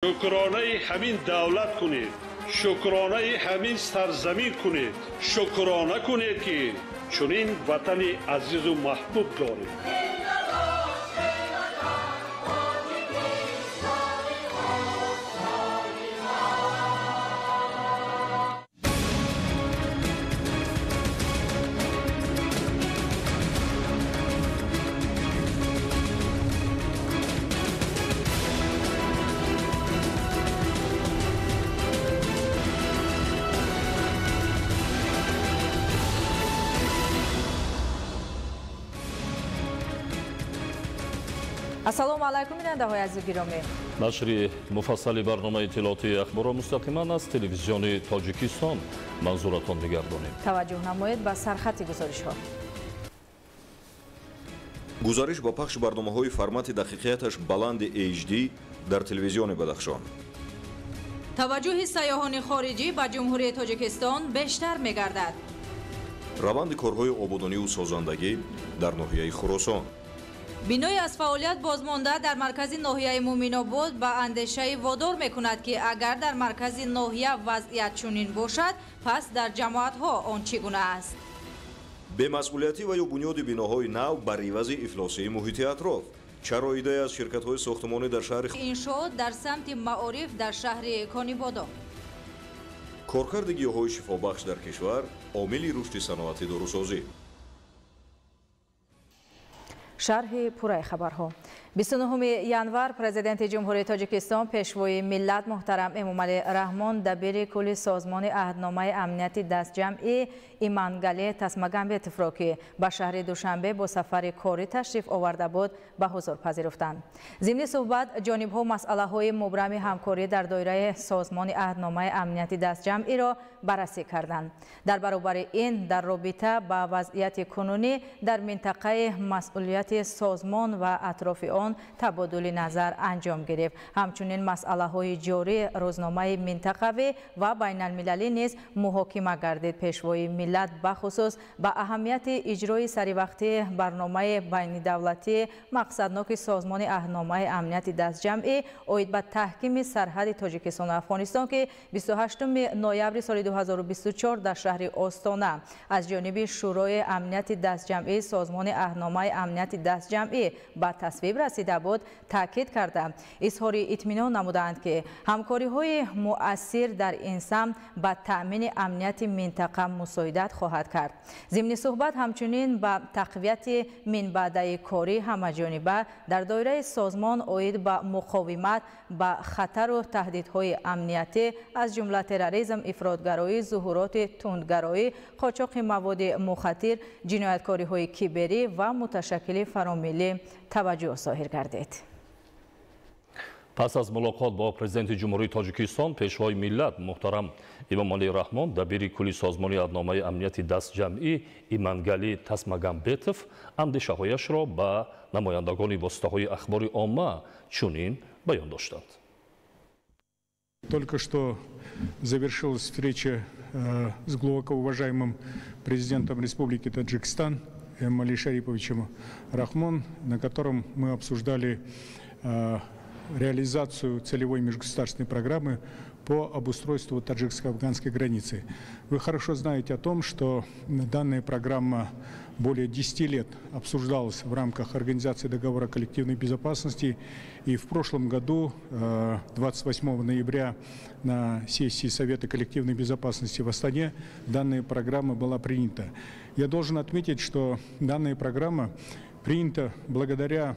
Шукронаи ҳамин давлат кунед, шукронаи ҳамин сарзамин кунед, шукрона кунед, ки чунин ватани азизу маҳбуб доред. Ассалому алайкум, бинандаҳои азизу гиромӣ. Нашри муфассали барномаи иттилоотии ахборро мустақиман аз телевизиони Тоҷикистон манзуратон мегардонем. Таваҷҷӯҳ намоед ба сархати гузоришҳо. Гузариш ба пахши барномаҳои формати дақиқияташ баланди HD дар телевизиони Бадахшон. Таваҷҷӯҳи сайёҳони хориҷӣ ба Ҷумҳурии Тоҷикистон бештар мегардад. Раванди корҳои ободониву созандагӣ дар ноҳияи Хуросон. Бинои аз фаъолият бозмонда дар маркази ноҳияи Муъминобод ба андешаи водор мекунад, ки агар дар маркази ноҳия вазъият чунин бошад, пас дар ҷамоатҳо он чӣ гуна аст. Бемасъулиятӣ ва ё бунёди биноҳои нав бар ивази ифлосии муҳити атроф. Чаро идея аз ширкатҳои сохтмонӣ дар шаҳри иншоот дар самти маориф дар шаҳри Конибодом. Коркарди гиёҳҳои шифобахш дар кишвар омили рушди саноати дорусозӣ. Шарҳи пурраи хабарҳо. 29 январ Президенти Ҷумҳурии Тоҷикистон, Пешвои миллат муҳтарам Эмомалӣ Раҳмон, дабири кулли Созмони аҳдномаи амнияти дастҷамъӣ Имангалӣ Тасмагамбетовро, ки ба шаҳри Душанбе бо сафари корӣ ташриф оварда буд, ба ҳузур пазируфтанд. Зимни суҳбат ҷонибҳо масъалаҳои мубрами ҳамкорӣ дар доираи Созмони аҳдномаи амнияти дастҷамъиро баррасӣ карданд. Дар баробари ин, дар робита ба вазъияти кунунӣ дар минтақаи масъулияти созмон ва атрофи он табодули назар анҷом гирифт. Ҳамчунин масъалаҳои ҷорӣ рӯзномаи минтақавӣ ва байналмилалӣ низ муҳокима гардид. Пешвои миллат бахусус ба аҳамияти иҷрои саривақтии барномаи байнидавлатии мақсадноки Созмони аҳдномаи амнияти дастҷамъӣ оид ба таҳкими сарҳади Тоҷикистону Афғонистон, ки 28 ноябри соли 2024 дар шаҳри Остона аз ҷониби Шӯрои амнияти дастҷамъии Созмони аҳдномаи амнияти дастҷамъӣ ба тасвиб расида буд, таъкид карда, изҳори итминон намуданд, ки ҳамкориҳои муассир дар ин самт ба таъмини амнияти минтақа мусоидат хоҳад кард. Зимни суҳбат ҳамчунин ба тақвияти минбаъдаи корӣ ҳамаҷониба дар доираи созмон оид ба муқовимат ба хатару таҳдидҳои амниятӣ, аз ҷумла терроризм, ифротгароӣ, зуҳуроти тундгароӣ, қочоқи маводи мухаттир, ҷинояткориҳои киберӣ ва муташаккили фаромиллӣ таваҷҷӯҳ зоҳир гардид. Пас аз мулоқот бо Президенти Ҷумҳурии Тоҷикистон, Пешвои миллат муҳтарам Эмомалӣ Раҳмон, дабири кулли Созмони аҳдномаи амнияти дастҷамъӣ Имангалӣ Тасмагамбетов андешаҳояшро ба намояндагони воситаҳои ахбори омма чунин баён доштанд. Только что завершилась встреча с глубоко уважаемым президентом Республики Таджикистан Эмомали Шариповичем Рахмон, на котором мы обсуждали реализацию целевой межгосударственной программы по обустройству таджикско-афганской границы. Вы хорошо знаете о том, что данная программа более 10 лет обсуждалась в рамках Организации договора коллективной безопасности. И в прошлом году, 28 ноября, на сессии Совета коллективной безопасности в Астане данная программа была принята. Я должен отметить, что данная программа принята благодаря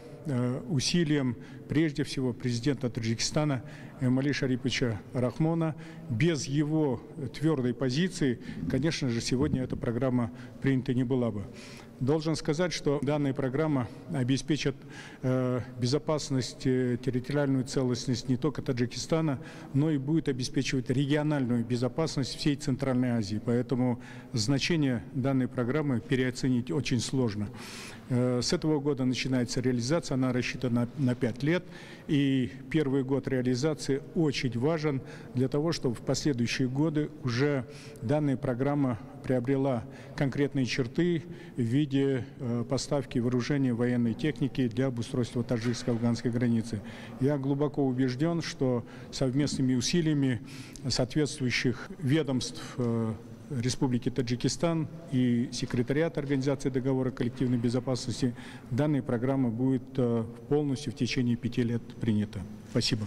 усилиям прежде всего президента Таджикистана Эмомали Шариповича Рахмона. Без его твердой позиции, конечно же, сегодня эта программа принята не была бы. Должен сказать, что данная программа обеспечит безопасность, территориальную целостность не только Таджикистана, но и будет обеспечивать региональную безопасность всей Центральной Азии. Поэтому значение данной программы переоценить очень сложно. С этого года начинается реализация. раз она рассчитана на 5 лет, и первый год реализации очень важен для того, чтобы в последующие годы уже данная программа приобрела конкретные черты в виде поставки вооружения, военной техники для обустройства таджикско-афганской границы. Я глубоко убежден, что совместными усилиями соответствующих ведомств Республики Таджикистан и секретариат Организации договора коллективной безопасности данная программа будет полностью в течение 5 лет принята. Спасибо.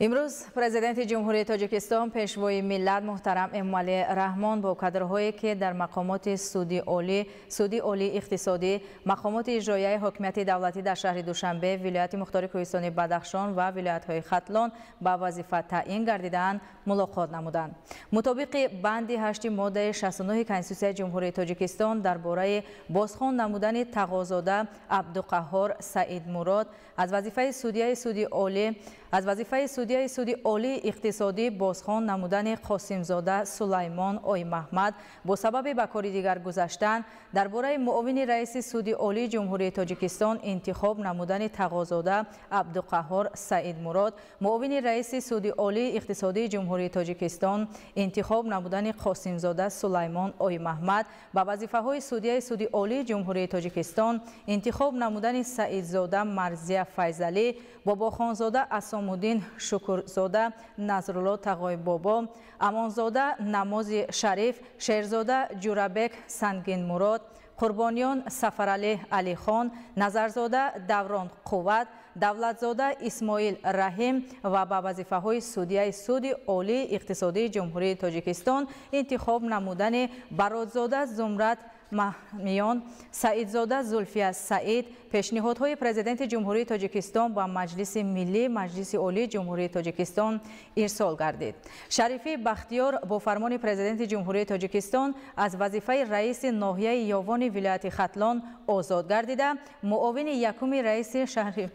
Имрӯз Президенти Ҷумҳурии Тоҷикистон, Пешвои миллат муҳтарам Эмомалӣ Раҳмон бо кадрҳое, ки дар мақомоти Суди Олӣ, Суди Олии Иқтисодӣ, мақомоти иҷроияи ҳокимияти давлатӣ дар шаҳри Душанбе, Вилояти Мухтори Кӯҳистони Бадахшон ва вилоятҳои Хатлон ба вазифа таъин гардидаанд, мулоқот намуданд. Мутобиқи банди 8 моддаи 69 Конститутсияи Ҷумҳурии Тоҷикистон дар бораи бозхон намудани Тағозода Абдуқаҳҳор Саидмурод аз вазифаи судияи Суди Олӣ, аз вазифаи судияи Суди Олии Иқтисодӣ бозхон намудани Қосимзода Сулаймон Оймаҳмад бо сабаби ба кори дигар гузаштан, дар бораи муовини раиси Суди Олии Ҷумҳурии Тоҷикистон интихоб намудани Тағозода Абдуқаҳҳор Саидмурод, муовини раиси Суди Олии Иқтисодии Ҷумҳурии Тоҷикистон интихоб намудани Қосимзода Сулаймон Оймаҳмад ба вазифаҳои судияи Суди Олии Ҷумҳурии Тоҷикистон интихоб намудани Саидзода Марзия Файзалӣ, Бобохонзода Асомуддин, Шукурзода Назрулло Тағойбобо, Амонзода Намози Шариф, Шерзода Ҷурабек Сангинмурод, Қурбониён Сафаралӣ Алихон, Назарзода Даврон Қувват, Давлатзода Исмоил Раҳим ва ба вазифаҳои судияи Суди Олии Иқтисодии Ҷумҳурии Тоҷикистон интихоб намудани Бародзода Зумрад Маҳмиён, Саидзода Зулфия Саид пешниҳодҳои Президенти Ҷумҳурии Тоҷикистон ба Маҷлиси Миллӣ, Маҷлиси Олии Ҷумҳурии Тоҷикистон ирсол гардид. Шарифӣ Бахтиёр бо фармони Президенти Ҷумҳурии Тоҷикистон аз вазифаи раиси ноҳияи Ёвони вилояти Хатлон озод гардида, муовини якуми раиси шаҳри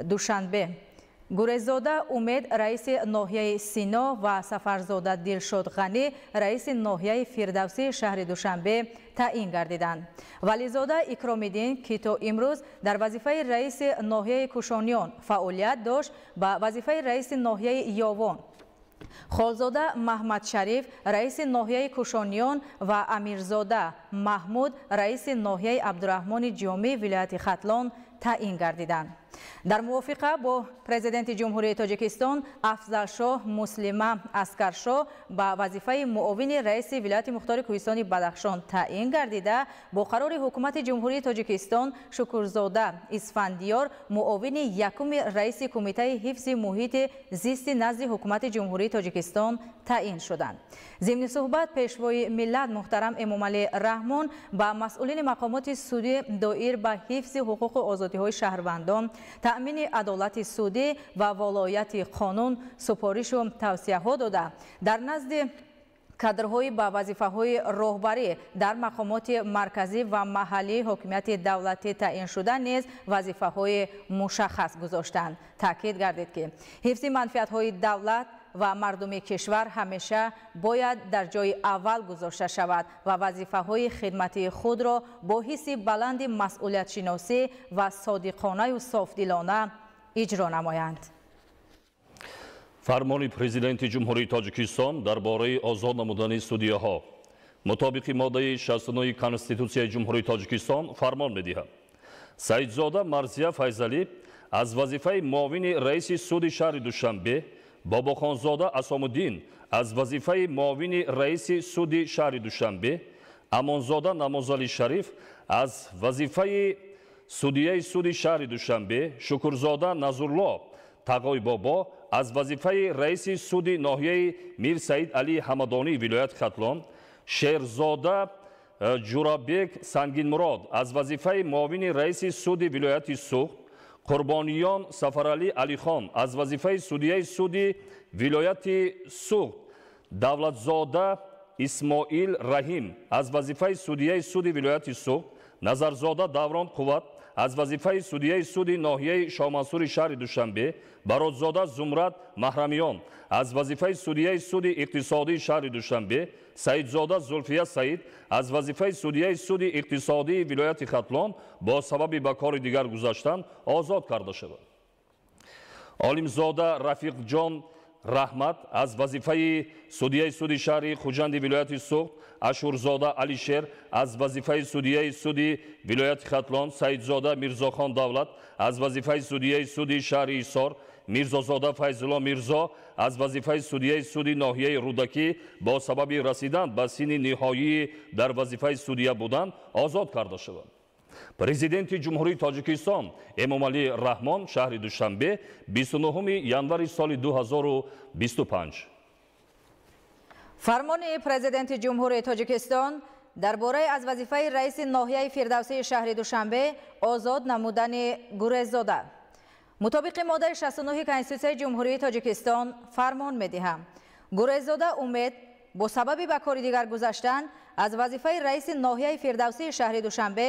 Душанбе, Гуреззода Умед раиси ноҳияи Сино ва Сафарзода Дилшод Ғанӣ раиси ноҳияи Фирдавсии шаҳри Душанбе таъин гардиданд. Вализода Икромиддин, ки то имрӯз дар вазифаи раиси ноҳияи Кушониён фаъолият дошт, ба вазифаи раиси ноҳияи Ёвон, Холзода Маҳмадшариф раиси ноҳияи Кушониён ва Амирзода Маҳмуд раиси ноҳияи Абдураҳмони Ҷомӣ вилояти Хатлон таъин гардиданд. Дар мувофиқа бо Президенти Ҷумҳурии Тоҷикистон Афзалшоҳ Муслима Аскаршоҳ ба вазифаи муовини раиси Вилояти Мухтори Кӯҳистони Бадахшон таъин гардида, бо қарори Ҳукумати Ҷумҳурии Тоҷикистон Шукурзода Исфандиёр муовини якуми раиси Кумитаи ҳифзи муҳити зисти назди Ҳукумати Ҷумҳурии Тоҷикистон таъин шуданд. Зимни суҳбат Пешвои миллат муҳтарам Эмомалӣ Раҳмон ба масъулини мақомоти судӣ доир ба ҳифзи ҳуқуқу озодиҳои шаҳрвандон, таъмини адолати судӣ ва волояти қонун супоришу тавсияҳо дода, дар назди кадрҳои ба вазифаҳои роҳбарӣ дар мақомоти марказӣ ва маҳаллии ҳокимияти давлатӣ таъиншуда низ вазифаҳои мушаххас гузоштанд. Таъкид гардид, ки ҳифзи манфиатҳои давлат ва мардуми кишвар ҳамеша бояд дар ҷои аввал гузошта шавад ва вазифаҳои хидматии худро бо ҳисси баланди масъулиятшиносӣ ва содиқонаю софдилона иҷро намоянд. Фармони Президенти Ҷумҳурии Тоҷикистон дар бораи озод намудани судияҳо. Мутобиқи моддаи 69 Конститутсияи Ҷумҳурии Тоҷикистон фармон медиҳад: Саидзода Марзия Файзалӣ аз вазифаи муовини раиси суди шаҳри Душанбе, Бобохонзода Асомуддин аз вазифаи муовини раиси суди шаҳри Душанбе, Амонзода Намозалӣ Шариф аз вазифаи судияи суди шаҳри Душанбе, Шукурзода Назрулло Тағойбобо аз вазифаи раиси суди ноҳияи Мир Саид Али Ҳамадонӣ вилояти Хатлон, Шерзода Ҷурабек Сангинмурод аз вазифаи муовини раиси суди вилояти Суғд, Қурбониён Сафаралӣ Алихон аз вазифаи судияи суди вилояти Суғд, Давлатзода Исмоил Раҳим аз вазифаи судияи суди вилояти Суғд, Назарзода Даврон Қувват. аз вазифаи судияи суди ноҳияи Шоҳмансури шаҳри Душанбе, Баротзода Зумрад Маҳрамиён аз вазифаи судияи суди иқтисодии шаҳри Душанбе, Саидзода Зулфия Саид аз вазифаи судияи суди иқтисодии вилояти Хатлон бо сабаби ба кори дигар гузаштан озод карда шавад. Олимзода Рафиқҷон Раҳмат аз вазифаи судияи суди шаҳри Хуҷанди вилояти Суғд, Ашурзода Алишер аз вазифаи судияи суди вилояти Хатлон, Саидзода Мирзохон Давлат аз вазифаи судияи суди шаҳри Ҳисор, Мирзозода Файзулло Мирзо аз вазифаи судияи суди ноҳияи Рӯдакӣ бо сабаби расидан ба синни ниҳоии дар вазифаи судия будан озод карда шавад. Президенти Ҷумҳурии Тоҷикистон Эмомалӣ Раҳмон, шаҳри Душанбе, 29 январи соли 2025. Фармони Президенти Ҷумҳурии Тоҷикистон дар бораи аз вазифаи раиси ноҳияи Фирдавсии шаҳри Душанбе озод намудани Гуреззода. Мутобиқи моддаи 69 Конститутсияи Ҷумҳурии Тоҷикистон фармон медиҳам. Гуреззода Умед бо сабаби ба кори дигар гузаштан аз вазифаи раиси ноҳияи Фирдавсии шаҳри Душанбе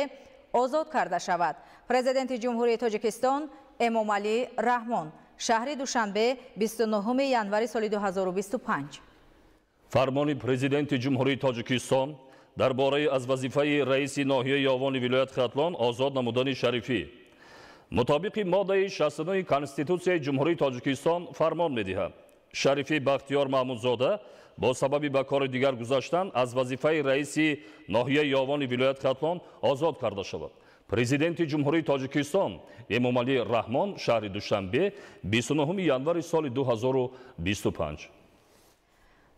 озод карда шавад. Президенти Ҷумҳурии Тоҷикистон Эмомалӣ Раҳмон, шаҳри Душанбе, 29 январи соли 2025. Фармони Президенти Ҷумҳурии Тоҷикистон дар бораи аз вазифаи раиси ноҳияи Ёвони вилояти Хатлон озод намудани Шарифӣ. Мутобиқи моддаи 69 Конститутсияи Ҷумҳурии Тоҷикистон фармон медиҳад. Шарифӣ Бахтиёр Маҳмудзода бо сабаби ба кори дигар гузаштан аз вазифаи раиси ноҳияи Ёвони вилояти Хатлон озод карда шавад. Президенти Ҷумҳурии Тоҷикистон Эмомалӣ Раҳмон, шаҳри Душанбе, 29 январи соли 2025.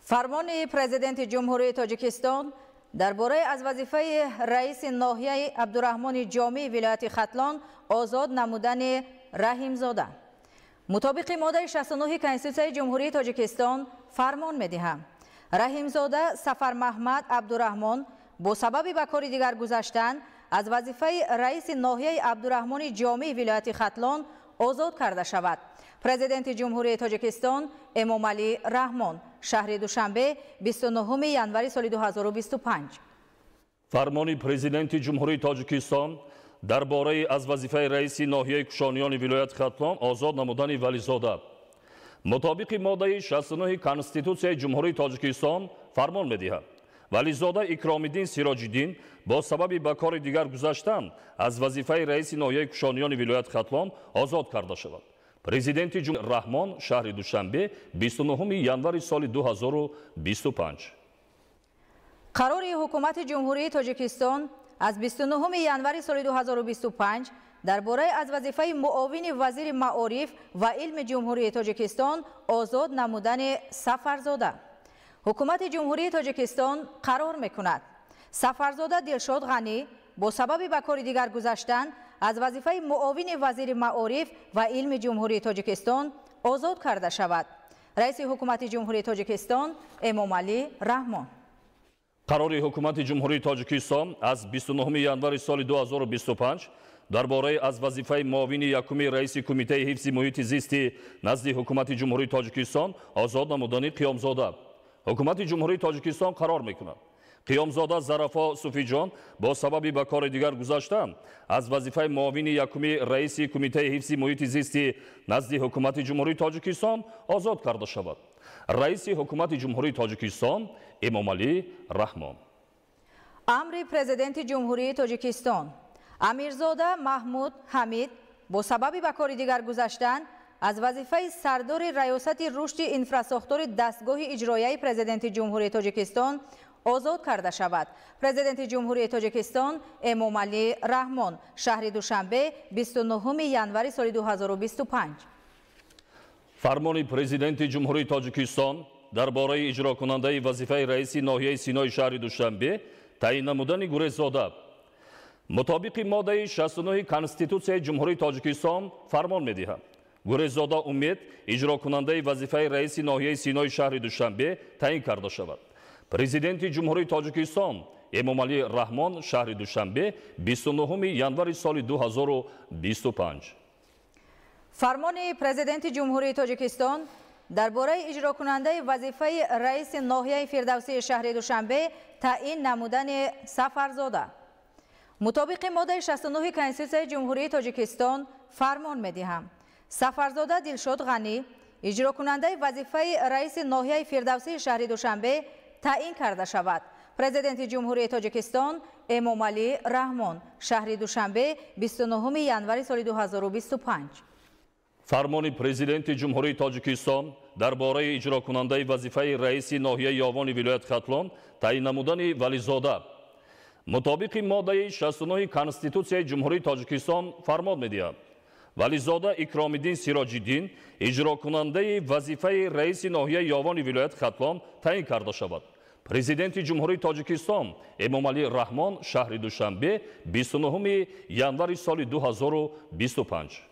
Фармони Президенти Ҷумҳурии Тоҷикистон дар бораи аз вазифаи раиси ноҳияи Абдураҳмони Ҷомии вилояти Хатлон озод намудани Раҳимзода. Мутобиқи моддаи 69 Конститутсияи Ҷумҳурии Тоҷикистон фармон медиҳам. Раҳимзода Сафармаҳмад Абдураҳмон бо сабаби ба кори дигар гузаштан аз вазифаи раиси ноҳияи Абдураҳмони Ҷомии вилояти Хатлон озод карда шавад. Президенти Ҷумҳурии Тоҷикистон Эмомалӣ Раҳмон, шаҳри Душанбе, 29 январи соли 2025. Фармони Президенти Ҷумҳурии Тоҷикистон дар бораи аз вазифаи раиси ноҳияи Кушониёни вилояти Хатлон озод намудани Вализода. Мутобиқи моддаи 69 Конститутсияи Ҷумҳурии Тоҷикистон фармон медиҳад. Вализода Икромиддин Сироҷиддин бо сабаби ба кори дигар гузаштан аз вазифаи раиси ноҳияи Кушониёни вилояти Хатлон озод карда шавад. Президенти Ҷумҳурии Раҳмон, шаҳри Душанбе, 29 январи соли 2025. Қарори Ҳукумати Ҷумҳурии Тоҷикистон аз 29 январи соли 2025 дар бораи аз вазифаи муовини вазири маориф ва илми Ҷумҳурии Тоҷикистон озод намудани Сафарзода. Ҳукумати Ҷумҳурии Тоҷикистон қарор мекунад. Сафарзода Дилшод Ғанӣ бо сабаби ба кори дигар гузаштан аз вазифаи муовини вазири маориф ва илми Ҷумҳурии Тоҷикистон озод карда шавад. Раиси Ҳукумати Ҷумҳурии Тоҷикистон Эмомалӣ Раҳмон. Қарори Ҳукумати Ҷумҳурии Тоҷикистон аз 29 январи соли 2025 дар бораи аз вазифаи муовини якуми раиси Кумитаи ҳифзи муҳити зисти назди Ҳукумати Ҷумҳурии Тоҷикистон озод намудани Қиёмзода. Ҳукумати Ҷумҳурии Тоҷикистон қарор мекунад. Қиёмзода Зарафо Суфиҷон бо сабаби ба кори дигар гузаштан аз вазифаи муовини якуми раиси Кумитаи ҳифзи муҳити зисти назди Ҳукумати Ҷумҳурии Тоҷикистон озод карда шавад. Раиси Ҳукумати Ҷумҳурии Тоҷикистон Эмомалӣ Раҳмон. Амри Президенти Ҷумҳурии Тоҷикистон Амирзода Маҳмуд Ҳамид бо сабаби ба кори дигар гузаштан аз вазифаи сардори Раёсати рушди инфрасохтори дастгоҳи иҷроияи Президенти Ҷумҳурии Тоҷикистон озод карда шавад. Президенти Ҷумҳурии Тоҷикистон Эмомалӣ Раҳмон, шаҳри Душанбе, 29 январи соли 2025. Фармони Президенти Ҷумҳурии Тоҷикистон дар бораи иҷрокунандаи вазифаи раиси ноҳияи Синои шаҳри Душанбе таъин намудани Гуреззода. Мутобиқи моддаи 69 Конститутсияи Ҷумҳурии Тоҷикистон фармон медиҳад. Гуреззода Умед иҷрокунандаи вазифаи раиси ноҳияи Синои шаҳри Душанбе таъин карда шавад. Президенти Ҷумҳурии Тоҷикистон Эмомалӣ Раҳмон, шаҳри Душанбе, 29 январи соли 2025. Фармони Президенти Ҷумҳурии Тоҷикистон дар бораи иҷрокунандаи вазифаи раиси ноҳияи Фирдавсии шаҳри Душанбе таъин намудани Сафарзода. Мутобиқи моддаи 69 Конститутсияи Ҷумҳурии Тоҷикистон фармон медиҳам. Сафарзода Дилшод Ғанӣ иҷрокунандаи вазифаи раиси ноҳияи Фирдавсии шаҳри Душанбе таъин карда шавад. Президенти Ҷумҳурии Тоҷикистон Эмомалӣ Раҳмон, шаҳри Душанбе, 29 январи соли 2025. Фармони Президенти Ҷумҳурии Тоҷикистон дар бораи иҷрокунандаи вазифаи раиси ноҳияи Ёвони вилояти Хатлон таъин намудани Вализода. Мутобиқи моддаи 69 Конститутсияи Ҷумҳурии Тоҷикистон фармон медиҳад. Вализода Икромиддин Сироҷиддин иҷрокунандаи вазифаи раиси ноҳияи Ёвони вилояти Хатлон таъин карда шавад. Президенти Ҷумҳурии Тоҷикистон Эмомалӣ Раҳмон, шаҳри Душанбе, 29 январи соли 2025.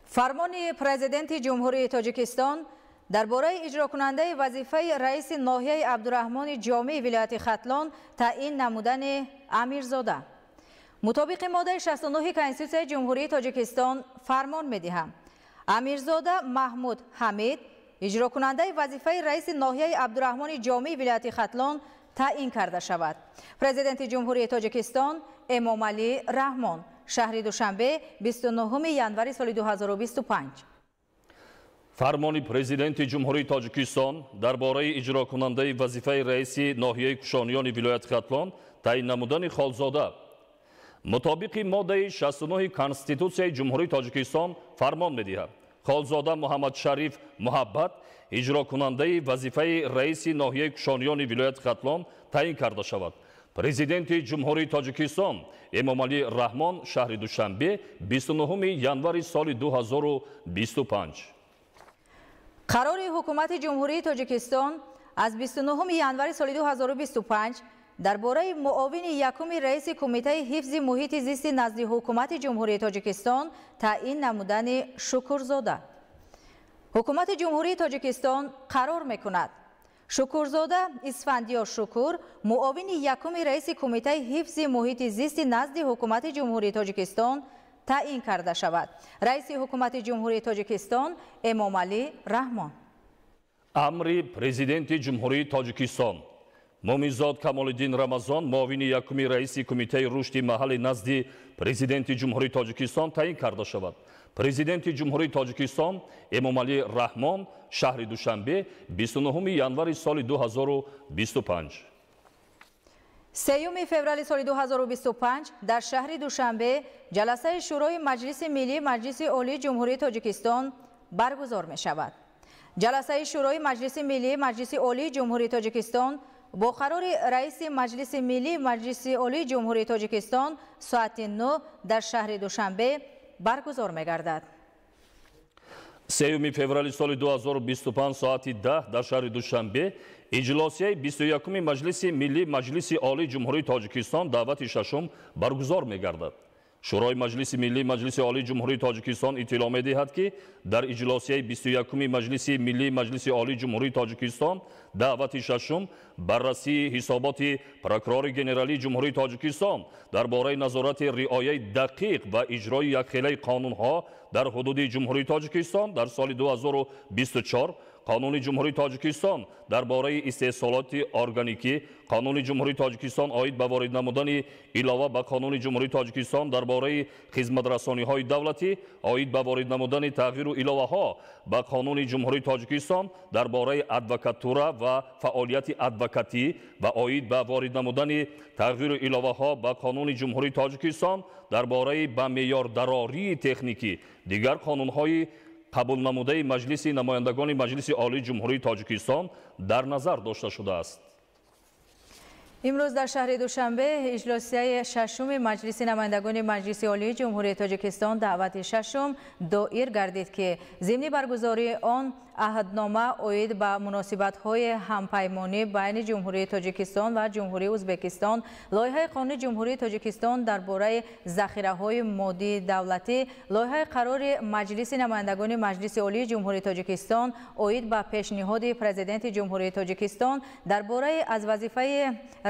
Фармони Президенти Ҷумҳурии Тоҷикистон дар бораи иҷрокунандаи вазифаи раиси ноҳияи Абдураҳмони Ҷомии вилояти Хатлон таъин намудани Амирзода. Мутобиқи моддаи 69 Конститутсияи Ҷумҳурии Тоҷикистон фармон медиҳам. Амирзода Маҳмуд Ҳамид иҷрокунандаи вазифаи раиси ноҳияи Абдураҳмони Ҷомии вилояти Хатлон таъин карда шавад. Президенти Ҷумҳурии Тоҷикистон Эмомалӣ Раҳмон, шаҳри Душанбе, 29 январи соли 2025. Фармони Президенти Ҷумҳурии Тоҷикистон дар бораи иҷрокунандаи вазифаи раиси ноҳияи Кушониёни вилояти Хатлон таъин намудани Холзода. Мутобиқи моддаи 69 Конститутсияи Ҷумҳурии Тоҷикистон фармон медиҳад. Холзода Муҳаммадшариф Муҳаббат иҷрокунандаи вазифаи раиси ноҳияи Кушониёни вилояти Хатлон таъин карда шавад. Президенти Ҷумҳурии Тоҷикистон Эмомалӣ Раҳмон, шаҳри Душанбе, 29 январи соли 2025. Қарори Ҳукумати Ҷумҳурии Тоҷикистон аз 29 январи соли 2025 дар бораи муовини якуми раиси Кумитаи ҳифзи муҳити зисти назди Ҳукумати Ҷумҳурии Тоҷикистон таъин намудани Шукурзода. Ҳукумати Ҷумҳурии Тоҷикистон қарор мекунад. Шукурзода Исфандиёр Шукур муовини якуми раиси Кумитаи ҳифзи муҳити зисти назди Ҳукумати Ҷумҳурии Тоҷикистон таъин карда шавад. Раиси Ҳукумати Ҷумҳурии Тоҷикистон Эмомалӣ Раҳмон. Амри Президенти Ҷумҳурии Тоҷикистон. Муминзод Камолиддин Рамазон муовини якуми раиси Кумитаи рушди маҳалли назди Президенти Ҷумҳурии Тоҷикистон таъин карда шавад. Президенти Ҷумҳурии Тоҷикистон Эмомалӣ Раҳмон, шаҳри Душанбе, 29 январи соли 2025. 3 феврали соли 2025 дар шаҳри Душанбе ҷаласаи Шӯрои Маҷлиси Миллии Маҷлиси Олии Ҷумҳурии Тоҷикистон баргузор мешавад. Ҷаласаи Шӯрои Маҷлиси Миллии Маҷлиси Олии Ҷумҳурии Тоҷикистон бо қарори раиси Маҷлиси Миллии Маҷлиси Олии Ҷумҳурии Тоҷикистон соати 9 дар шаҳри Душанбе баргузор мегардад. 3 феврали соли 2025 соати 10 дар шаҳри Душанбе иҷлосияи 21-уми Маҷлиси Миллии Маҷлиси Олии Ҷумҳурии Тоҷикистон даъвати шашум баргузор мегардад. Шӯрои Маҷлиси Миллии Маҷлиси Олии Ҷумҳурии Тоҷикистон иттилоъ медиҳад, ки дар иҷлосияи 21-уми Маҷлиси Миллии Маҷлиси Олии Ҷумҳурии Тоҷикистон даъвати шашум баррасии ҳисоботи прокурори генералии Ҷумҳурии Тоҷикистон дар бораи назорати риояи дақиқ ва иҷрои якхелаи қонунҳо дар ҳудуди Ҷумҳурии Тоҷикистон дар соли 2024, Қонуни Ҷумҳурии Тоҷикистон дар бораи истеҳсолоти органикӣ, Қонуни Ҷумҳурии Тоҷикистон оид ба ворид намудани илова ба Қонуни Ҷумҳурии Тоҷикистон дар бораи хизматрасониҳои давлатӣ, оид ба ворид намудани тағйиру иловаҳо ба Қонуни Ҷумҳурии Тоҷикистон дар бораи адвокатура ва фаъолияти адвокатӣ ва оид ба ворид намудани тағйиру иловаҳо ба Қонуни Ҷумҳурии Тоҷикистон дар бораи ба меъёрдарории техникӣ, дигар қонунҳои қабулнамудаи Маҷлиси намояндагони Маҷлиси Олии Ҷумҳурии Тоҷикистон дар назар дошта шудааст. Имрӯз дар шаҳри Душанбе иҷлосияи шашуми Маҷлиси намояндагони Маҷлиси Олии Ҷумҳурии Тоҷикистон даъвати шашум доир гардид, ки зимни баргузории он аҳднома оид ба муносибатҳои ҳампаймонӣ байни Ҷумҳурии Тоҷикистон ва Ҷумҳурии Ӯзбекистон, лоиҳаи қонуни Ҷумҳурии Тоҷикистон дар бораи захираҳои моддии давлатӣ, лоиҳаи қарори Маҷлиси намояндагони Маҷлиси Олии Ҷумҳурии Тоҷикистон оид ба пешниҳоди Президенти Ҷумҳурии Тоҷикистон дар бораи аз вазифаи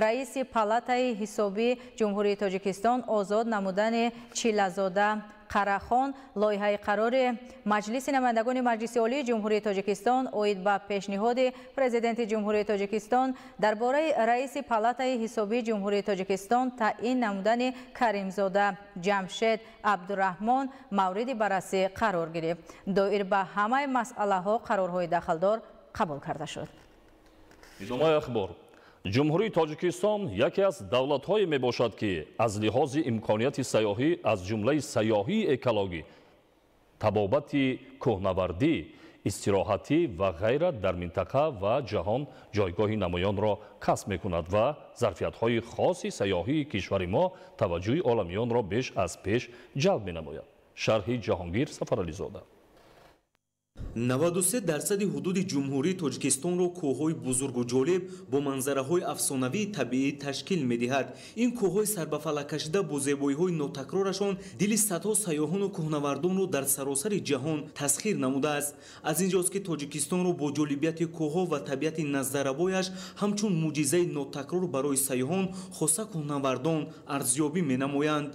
раиси Палатаи ҳисобии Ҷумҳурии Тоҷикистон озод намудани Чилазода Қарахон лоиҳаи қарори Маҷлиси намояндагони Маҷлиси Олии Ҷумҳурии Тоҷикистон оид ба пешниҳоди Президенти Ҷумҳурии Тоҷикистон дар бораи раиси Палатаи ҳисобии Ҷумҳурии Тоҷикистон таъин намудани Каримзода Ҷамшед Абдураҳмон мавриди баррасӣ қарор гирифт. Доир ба ҳамаи масъалаҳо қарорҳои дахлдор қабул карда шуд. Идомаи ахбор. Ҷумҳурии Тоҷикистон яке аз давлатҳое мебошад, ки аз лиҳози имконияти сайёҳӣ, аз ҷумлаи сайёҳии экологӣ, табобати кӯҳнавардӣ, истироҳатӣ ва ғайра дар минтақа ва ҷаҳон ҷойгоҳи намоёнро касб мекунад ва зарфиятҳои хоси сайёҳии кишвари мо таваҷҷӯҳи оламиёнро беш аз пеш ҷалб менамояд. Шарҳи Ҷаҳонгир Сафарализода. 93% ҳудуди Ҷумҳурии Тоҷикистонро кӯҳҳои бузургу ҷолиб бо манзараҳои афсонавии табиӣ ташкил медиҳад. Ин кӯҳҳои сарбафалаккашида бо зебоиҳои нотакрорашон дили садҳо сайёҳону кӯҳнавардонро дар саросари ҷаҳон тасхир намудааст. Аз ин ҷост, ки Тоҷикистонро бо ҷолибияти кӯҳҳо ва табиати наздаррабояш ҳамчун мӯъҷизаи нотакрор барои сайёҳон, хоса кӯҳнавардон арзёбӣ менамоянд.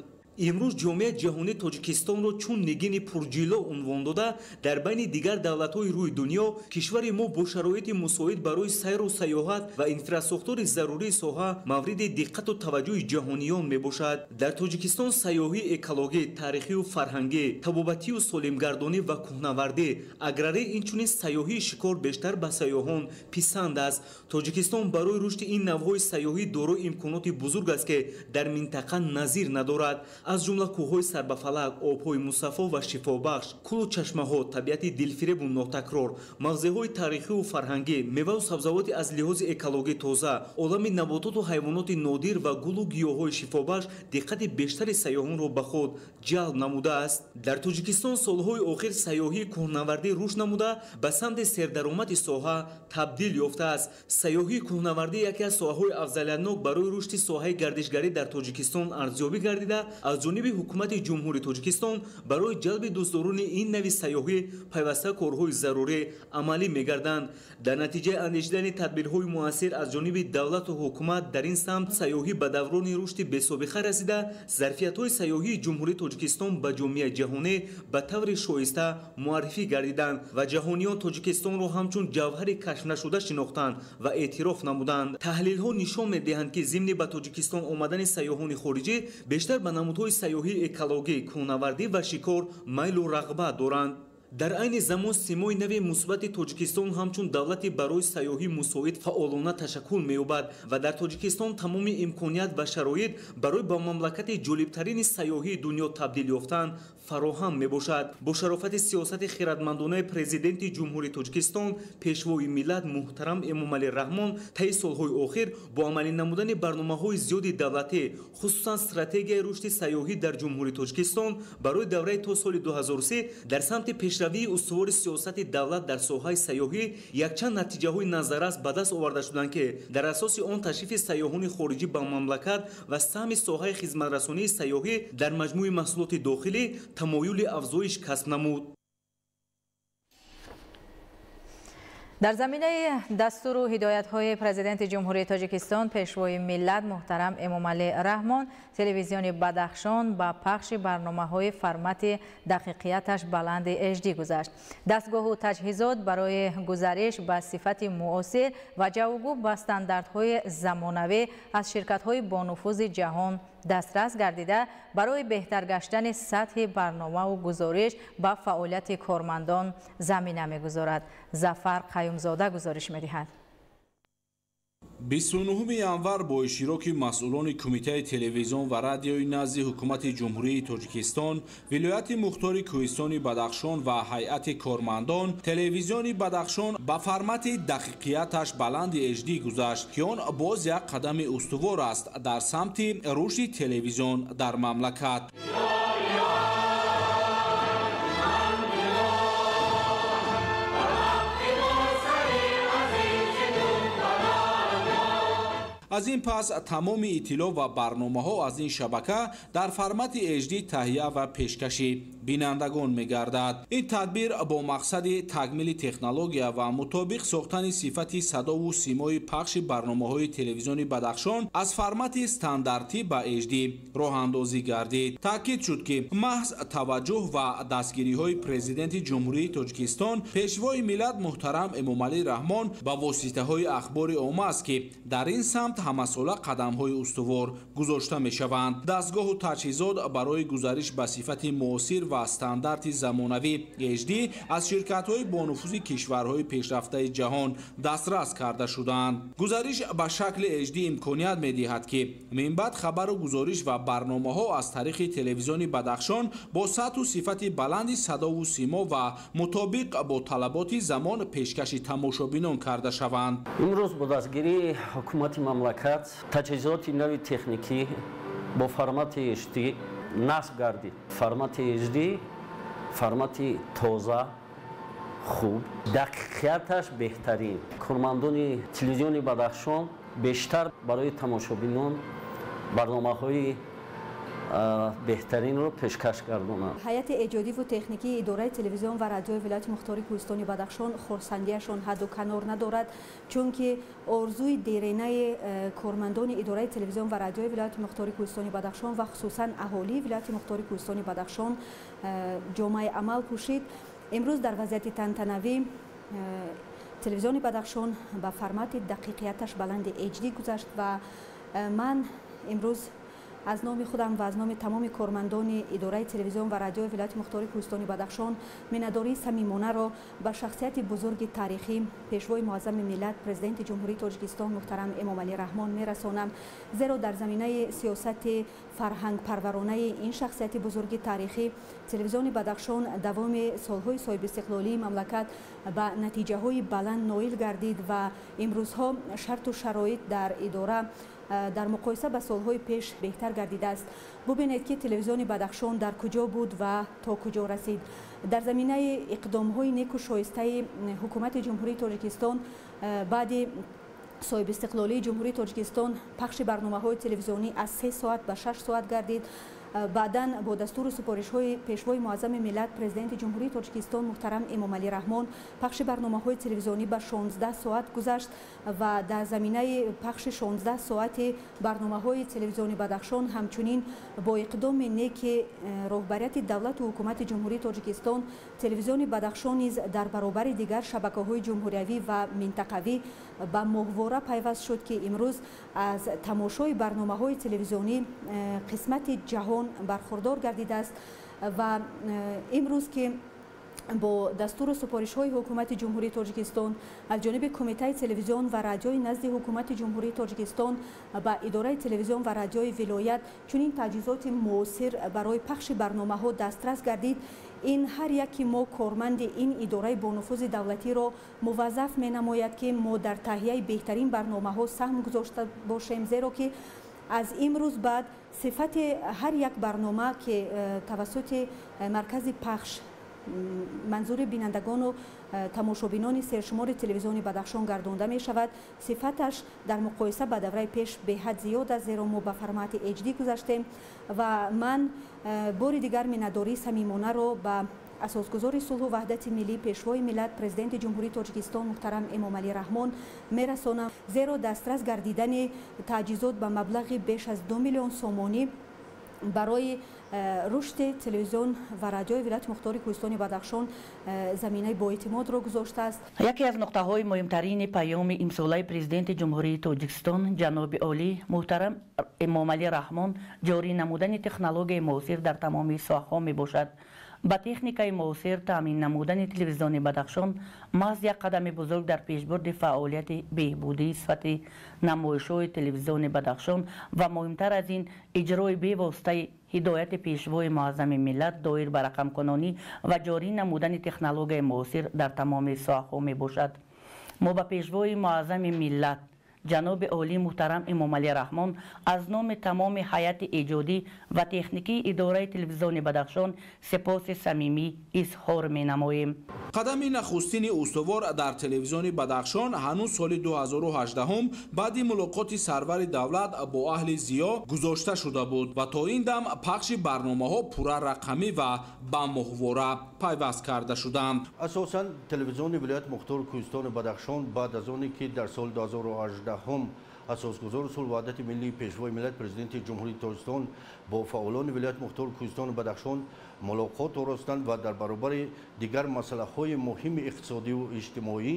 Имрӯз ҷомеаи ҷаҳонӣ Тоҷикистонро чун нигини пурҷило унвон дода, дар байни дигар давлатҳои рӯи дунё кишвари мо бо шароити мусоид барои сайру сайёҳат ва инфрасохтори зарурии соҳа мавриди диққату таваҷҷӯҳи ҷаҳониён мебошад. Дар Тоҷикистон сайёҳии экологӣ, таърихию фарҳангӣ, табобатию солимгардонӣ ва кӯҳнавардӣ, аграрӣ, инчунин сайёҳии шикор бештар ба сайёҳон писанд аст. Тоҷикистон барои рушди ин навъҳои сайёҳӣ дорои имконоти бузург аст, ки дар минтақа назир надорад. Аз ҷумла кӯҳҳои сарбафалак, обҳои мусаффо ва шифобахш, кӯлу чашмаҳо, табиати дилфиребу нотакрор, мавзеъҳои таърихию фарҳангӣ, меваву сабзавоти аз лиҳози экологӣ тоза, олами набототу ҳайвоноти нодир ва гулу гиёҳҳои шифобахш диққати бештари сайёҳонро ба худ ҷалб намудааст. Дар Тоҷикистон солҳои охир сайёҳии кӯҳнавардӣ рушд намуда, ба самти сердаромади соҳа табдил ёфтааст. Сайёҳии кӯҳнавардӣ яке аз соҳаҳои афзалиятнок барои рушди соҳаи гардишгарӣ дар Тоҷикистон арзёбӣ гардида, аз ҷониби ҳукумати Ҷумҳурии Тоҷикистон барои ҷалби дӯстдорони ин нави сайёҳӣ пайваста корҳои зарурӣ амалӣ мегарданд. Дар натиҷаи андешидани тадбирҳои муассир аз ҷониби давлату ҳукумат дар ин самт сайёҳӣ ба даврони рушди бесобиқа расида, зарфиятҳои сайёҳии Ҷумҳурии Тоҷикистон ба ҷомеаи ҷаҳонӣ ба таври шоиста муаррифӣ гардиданд ва ҷаҳониён Тоҷикистонро ҳамчун ҷавҳари кашфнашуда шинохтанд ва эътироф намуданд. Таҳлилҳо нишон медиҳанд, ки зимни ба Тоҷикистон омадани сайёҳони хориҷӣ бештар ба намудҳои сайёҳии экологӣ, кӯҳнавардӣ ва шикор майлу рағбат доранд. Дар айни замон симои нави мусбати Тоҷикистон ҳамчун давлати барои сайёҳӣ мусоид фаъолона ташаккул меёбад ва дар Тоҷикистон тамоми имконият ва шароит барои ба мамлакати ҷолибтарини сайёҳии дунё табдил ёфтан фароҳам мебошад. Бо шарофати сиёсати хиратмандонаи Президенти Ҷумҳурии Тоҷикистон, Пешвои миллат муҳтарам Эмомалӣ Раҳмон таи солҳои охир бо амалӣ намудани барномаҳои зиёди давлатӣ, хусусан стратегияи рушди сайёҳӣ дар Ҷумҳурии Тоҷикистон барои давраи то соли 2030 дар самти пешравии устувори сиёсати давлат дар соҳаи сайёҳӣ якчанд натиҷаҳои назаррас ба даст оварда шуданд, ки дар асоси он ташрифи сайёҳони хориҷӣ ба мамлакат ва саҳми соҳаи хизматрасонии сайёҳӣ дар маҷмӯи маҳсулоти дохилӣ тамоюли афзоиш касб намуд. Дар заминаи дастуру ҳидоятҳои Президенти Ҷумҳурии Тоҷикистон, Пешвои миллат муҳтарам Эмомалӣ Раҳмон, телевизиони Бадахшон ба пахши барномаҳои формати дақиқияташ баланди HD гузашт. Дастгоҳу таҷҳизот барои гузариш ба сифати муосир ва ҷавобгӯ ба стандартҳои замонавӣ аз ширкатҳои бонуфузи ҷаҳон дастрас гардида, барои беҳтар гаштани сатҳи барномаву гузориш ба фаъолияти кормандон замина мегузорад. Зафар Қаюмзода гузориш медиҳад. 29 январ бо иштироки масъулони Кумитаи телевизион ва радиои назди Ҳукумати Ҷумҳурии Тоҷикистон, Вилояти Мухтори Кӯҳистони Бадахшон ва ҳайати кормандон телевизиони Бадахшон ба формати дақиқияташ баланди HD гузашт, ки он боз як қадами устувор аст дар самти рушди телевизион дар мамлакат. Аз ин пас тамоми иттилоъ ва барномаҳо аз ин шабака дар формати HD таҳия ва пешкаши бинандагон мегардад. Ин тадбир бо мақсади такмили технология ва мутобиқ сохтани сифати садову симои пахши барномаҳои телевизиони Бадахшон аз формати стандартӣ ба HD роҳандозӣ гардид. Таъкид шуд, ки маҳз таваҷҷӯҳ ва дастгириҳои Президенти Ҷумҳурии Тоҷикистон, Пешвои миллат муҳтарам Эмомалӣ Раҳмон ба воситаҳои ахбори омма аст, ки дар ин самт ҳамасола қадамҳои устувор гузошта мешаванд. Дастгоҳу таҷҳизот барои гузариш ба сифати муосир ва стандарти замонавӣ HD аз ширкатҳои бонуфузи кишварҳои пешрафтаи ҷаҳон дастрас карда шуданд. Гузариш ба шакли HD имконият медиҳад, ки минбаъд хабару гузориш ва барномаҳо аз тариқи телевизиони Бадахшон бо сатҳу сифати баланди садову симо ва мутобиқ бо талаботи замон пешкаши тамошобинон карда шаванд. Имрӯз бо дастгирии ҳукумати мамлакат таҷҳизоти нави техникӣ бо формати HD насб гардид. Формати HD формати тоза, хуб, дақиқияташ беҳтарин. Кормандони телевизиони Бадахшон бештар барои тамошобинон барномаҳои беҳтаринро пешкаш гардонанд. Ҳайати эҷодиву техникии идораи телевизион ва радиои вилояти мухтори Кӯҳистони Бадахшон хурсандиашон ҳадду канор надорад, чунки орзуи деренаи кормандони идораи телевизион ва радиои вилояти мухтори Кӯҳистони Бадахшон ва хусусан аҳолии вилояти мухтори Кӯҳистони Бадахшон ҷомаи амал пӯшид. Имрӯз дар вазъияти тантанавӣ телевизиони Бадахшон ба формати дақиқияташ баланди HD гузашт ва ман имрӯз аз номи худам ва аз номи тамоми кормандони идораи телевизион ва радиои вилояти мухтори Кӯҳистони Бадахшон миннатдории самимонаро ба шахсияти бузурги таърихӣ, Пешвои муаззами миллат, Президенти Ҷумҳурии Тоҷикистон муҳтарам Эмомалӣ Раҳмон мерасонам, зеро дар заминаи сиёсати фарҳангпарваронаи ин шахсияти бузурги таърихӣ телевизиони Бадахшон давоми солҳои соҳибистиқлолии мамлакат ба натиҷаҳои баланд ноил гардид ва имрӯзҳо шарту шароит дар идора дар муқоиса ба солҳои пеш беҳтар гардидааст. Бубинед, ки телевизиони Бадахшон дар куҷо буд ва то куҷо расид. Дар заминаи иқдомҳои неку шоистаи ҳукумати Ҷумҳурии Тоҷикистон баъди соҳибистиқлолии Ҷумҳурии Тоҷикистон пахши барномаҳои телевизионӣ аз 3 соат ба 6 соат гардид. Баъдан бо дастуру супоришҳои Пешвои муаззами миллат, Президенти Ҷумҳурии Тоҷикистон муҳтарам Эмомалӣ Раҳмон пахши барномаҳои телевизионӣ ба 16 соат гузашт ва дар заминаи пахши 16 соати барномаҳои телевизиони Бадахшон ҳамчунин бо иқдоми неки роҳбарияти давлату ҳукумати Ҷумҳурии Тоҷикистон телевизиони Бадахшон низ дар баробари дигар шабакаҳои ҷумҳуриявӣ ва минтақавӣ ба моҳвора пайваст шуд, ки имрӯз аз тамошои барномаҳои телевизионӣ қисмати ҷаҳон бархурдор гардидааст. Ва имрӯз ки бо дастуру супоришҳои ҳукумати Ҷумҳурии Тоҷикистон аз ҷониби Кумитаи телевизион ва радиои назди ҳукумати Ҷумҳурии Тоҷикистон ба идораи телевизион ва радиои вилоят чунин таҷҳизоти муосир барои пахши барномаҳо дастрас гардид, ин ҳар яки мо корманди ин идораи бонуфузи давлатиро муваззаф менамояд, ки мо дар таҳияи беҳтарин барномаҳо саҳм гузошта бошем, зеро ки аз имрӯз баъд сифати ҳар як барнома, ки тавассути маркази пахш манзури бинандагону тамошобинони сершумори телевизиони Бадахшон гардонда мешавад, сифаташ дар муқоиса ба давраи пеш беҳад зиёд аст, зеро мо ба формати HD гузаштем. Ва ман бори дигар миннатдории самимонаро ба асосгузори сулҳу ваҳдати миллӣ, Пешвои миллат, Президенти Ҷумҳурии Тоҷикистон муҳтарам Эмомалӣ Раҳмон мерасонам, зеро дастрас гардидани таҷҳизот ба маблағи беш аз 2 миллион сомонӣ барои рушди телевизион ва радиои вилояти мухтори Кӯҳистони Бадахшон заминаи боэътимодро гузоштааст. Яке аз нуқтаҳои муҳимтарини паёми имсолаи Президенти Ҷумҳурии Тоҷикистон ҷаноби олӣ муҳтарам Эмомалӣ Раҳмон ҷорӣ намудани технологияи муосир дар тамоми соҳаҳо мебошад. Ба техникаи муосир таъмин намудани телевизиони Бадахшон маҳз як қадами бузург дар пешбурди фаъолияти беҳбудии сифати намоишҳои телевизиони Бадахшон ва муҳимтар аз ин иҷрои бевоситаи ҳидояти Пешвои муаззами миллат доир ба рақамкунонӣ ва ҷорӣ намудани технологияи муосир дар тамоми соҳаҳо мебошад. Мо ба Пешвои муаззами миллат ҷаноби олӣ муҳтарам Эмомалӣ Раҳмон аз номи тамоми ҳайати эҷодӣ ва техникии идораи телевизиони Бадахшон сипоси самимӣ изҳор менамоем. Қадами нахустини устувор дар телевизиони Бадахшон ҳанӯз соли 2018 баъди мулоқоти сарвари давлат бо аҳли зиё гузошта шуда буд ва то ин дам пахши барномаҳо пурра рақамӣ ва ба моҳвора пайваст карда шуданд. Асосан телевизиони вилояти мухтори Кӯҳистони Бадахшон баъд аз оне ки дар соли 2018 асосгузори сулҳу ваҳдати миллии Пешвои миллат, Президенти Ҷумҳурии Тоҷикистон бо фаъолони вилояти мухтори Кӯҳистони Бадахшон мулоқот оростанд ва дар баробари дигар масъалаҳои муҳими иқтисодиву иҷтимоӣ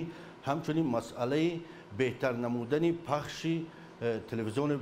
ҳамчунин масъалаи беҳтар намудани пахши телевизиони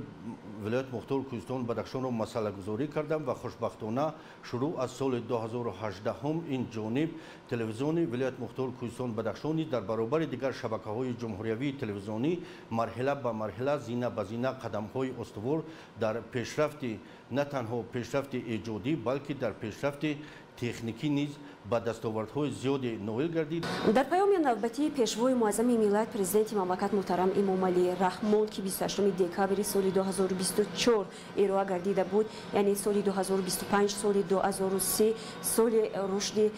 вилояти мухтори Кӯҳистони Бадахшонро масъалагузорӣ кардам ва хушбахтона шурӯъ аз соли 2018 ин ҷониб телевизиони вилояти мухтори Кӯҳистони Бадахшон низ дар баробари дигар шабакаҳои ҷумҳуриявии телевизионӣ марҳила ба марҳила, зина ба зина қадамҳои устувор дар пешрафти на танҳо пешрафти эҷодӣ, балки дар пешрафти техникӣ низ ба дастовардҳои зиёде ноил гардид. Дар паёми навбатии Пешвои муаззами миллат, Президенти мамлакат муҳтарам Эмомалӣ Раҳмон, ки 28 декабри соли 2024 ироа гардида буд, яъне соли 2025 соли 2030 соли рушди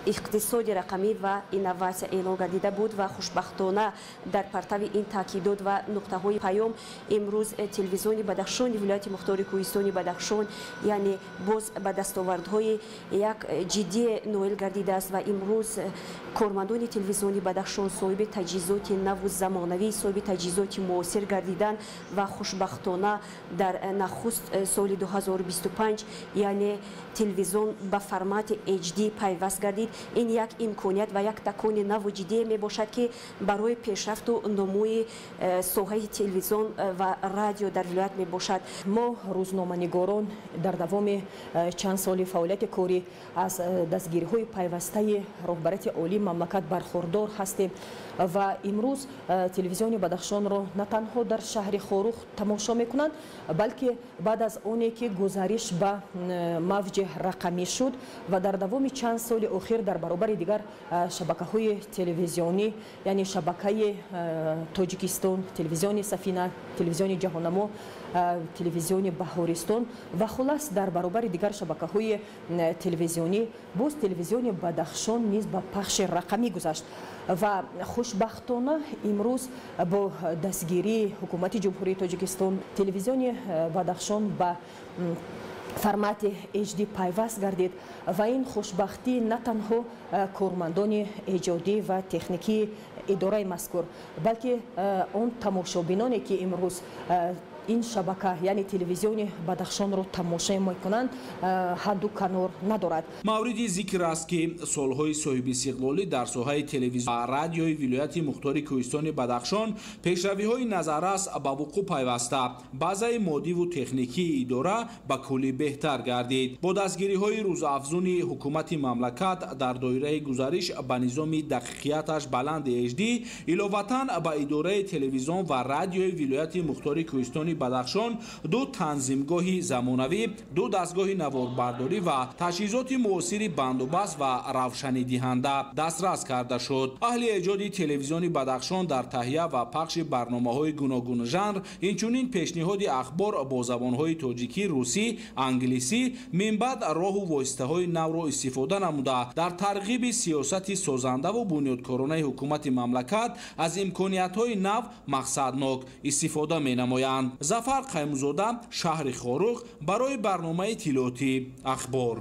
иқтисоди рақамӣ ва инноватсия эълон гардида буд ва хушбахтона дар партави ин таъкидот ва нуқтаҳои паём имрӯз телевизиони Бадахшони вилояти мухтори Кӯҳистони Бадахшон яъне боз ба дастовардҳои як ҷиддие ноил гардидааст ва имрӯз кормандони телевизиони Бадахшон соҳиби таҷҳизоти наву замонавӣ, соҳиби таҷҳизоти муосир гардиданд ва хушбахтона дар нахуст соли 2025 яъне телевизион ба формати HD пайваст гардид. Ин як имконият ва як такони наву ҷиддие мебошад, ки барои пешрафту нумӯи соҳаи телевизион ва радио дар вилоят мебошад. Мо рӯзноманигорон дар давоми чанд соли фаъолияти корӣ аз дастгириҳои пайвастаи роҳбарияти олии мамлакат бархурдор ҳастем ва имрӯз телевизиони Бадахшонро на танҳо дар шаҳри Хоруғ тамошо мекунанд, балки баъд аз оне ки гузариш ба мавҷи рақамӣ шуд ва дар давоми чанд соли охир дар баробари дигар шабакаҳои телевизионӣ, яъне шабакаи Тоҷикистон, телевизиони Сафина, телевизиони Ҷаҳоннамо, телевизиони Баҳористон ва хулас дар баробари дигар шабакаҳои телевизионӣ боз телевизиони Бадахшон низ ба пахши рақамӣ гузашт ва хушбахтона имрӯз бо дастгирии ҳукумати Ҷумҳурии Тоҷикистон телевизиони Бадахшон ба формати HD пайваст гардид ва ин хушбахтӣ на танҳо кормандони эҷодӣ ва техникии идораи мазкур, балки он тамошобиноне ки имрӯз ин шабака, яъне телевизиони Бадахшонро тамошо мекунанд, ҳадду канор надорад. Мавриди зикр аст, ки солҳои соҳибистиқлолӣ дар соҳаи телевизион ва радиои вилояти мухтори Кӯҳистони Бадахшон пешравиҳои назаррас ба вуқӯъ пайваста, баъзаи моддиву техникии идора ба куллӣ беҳтар гардид. Бо дастгириҳои рӯзафзуни ҳукумати мамлакат дар доираи гузариш ба низоми дақиқияташ баланди HD, иловатан ба идораи телевизион ва радиои вилояти мухтори Кӯҳистони Бадахшон ду танзимгоҳи замонавӣ, ду дастгоҳи наворбардорӣ ва таҷҳизоти муосири бандубаст ва равшанидиҳанда дастрас карда шуд. Аҳли эҷоди телевизиони Бадахшон дар таҳия ва пахши барномаҳои гуногунжанр, инчунин пешниҳоди ахбор бо забонҳои тоҷикӣ, русӣ, англисӣ минбаъд роҳу воситаҳои навро истифода намуда, дар тарғиби сиёсати созандаву бунёдкоронаи ҳукумати мамлакат аз имкониятҳои нав мақсаднок истифода менамоянд. Зафар Қаймузода, шаҳри Хоруғ, барои барномаи иттилоотӣ Ахбор.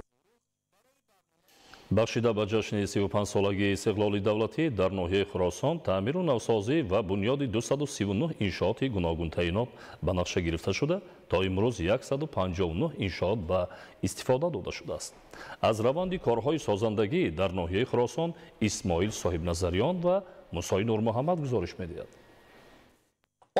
Бахшида ба ҷашни 35-солагии истиқлоли давлатӣ дар ноҳияи Хуросон таъмиру навсозӣ ва бунёди 239 иншооти гуногунтаинот ба нақша гирифта шуда, то имрӯз 159 иншоот ба истифода дода шудааст. Аз раванди корҳои созандагӣ дар ноҳияи Хуросон Исмоил Соҳибназариён ва Мусои Нурмуҳаммад гузориш медиҳад.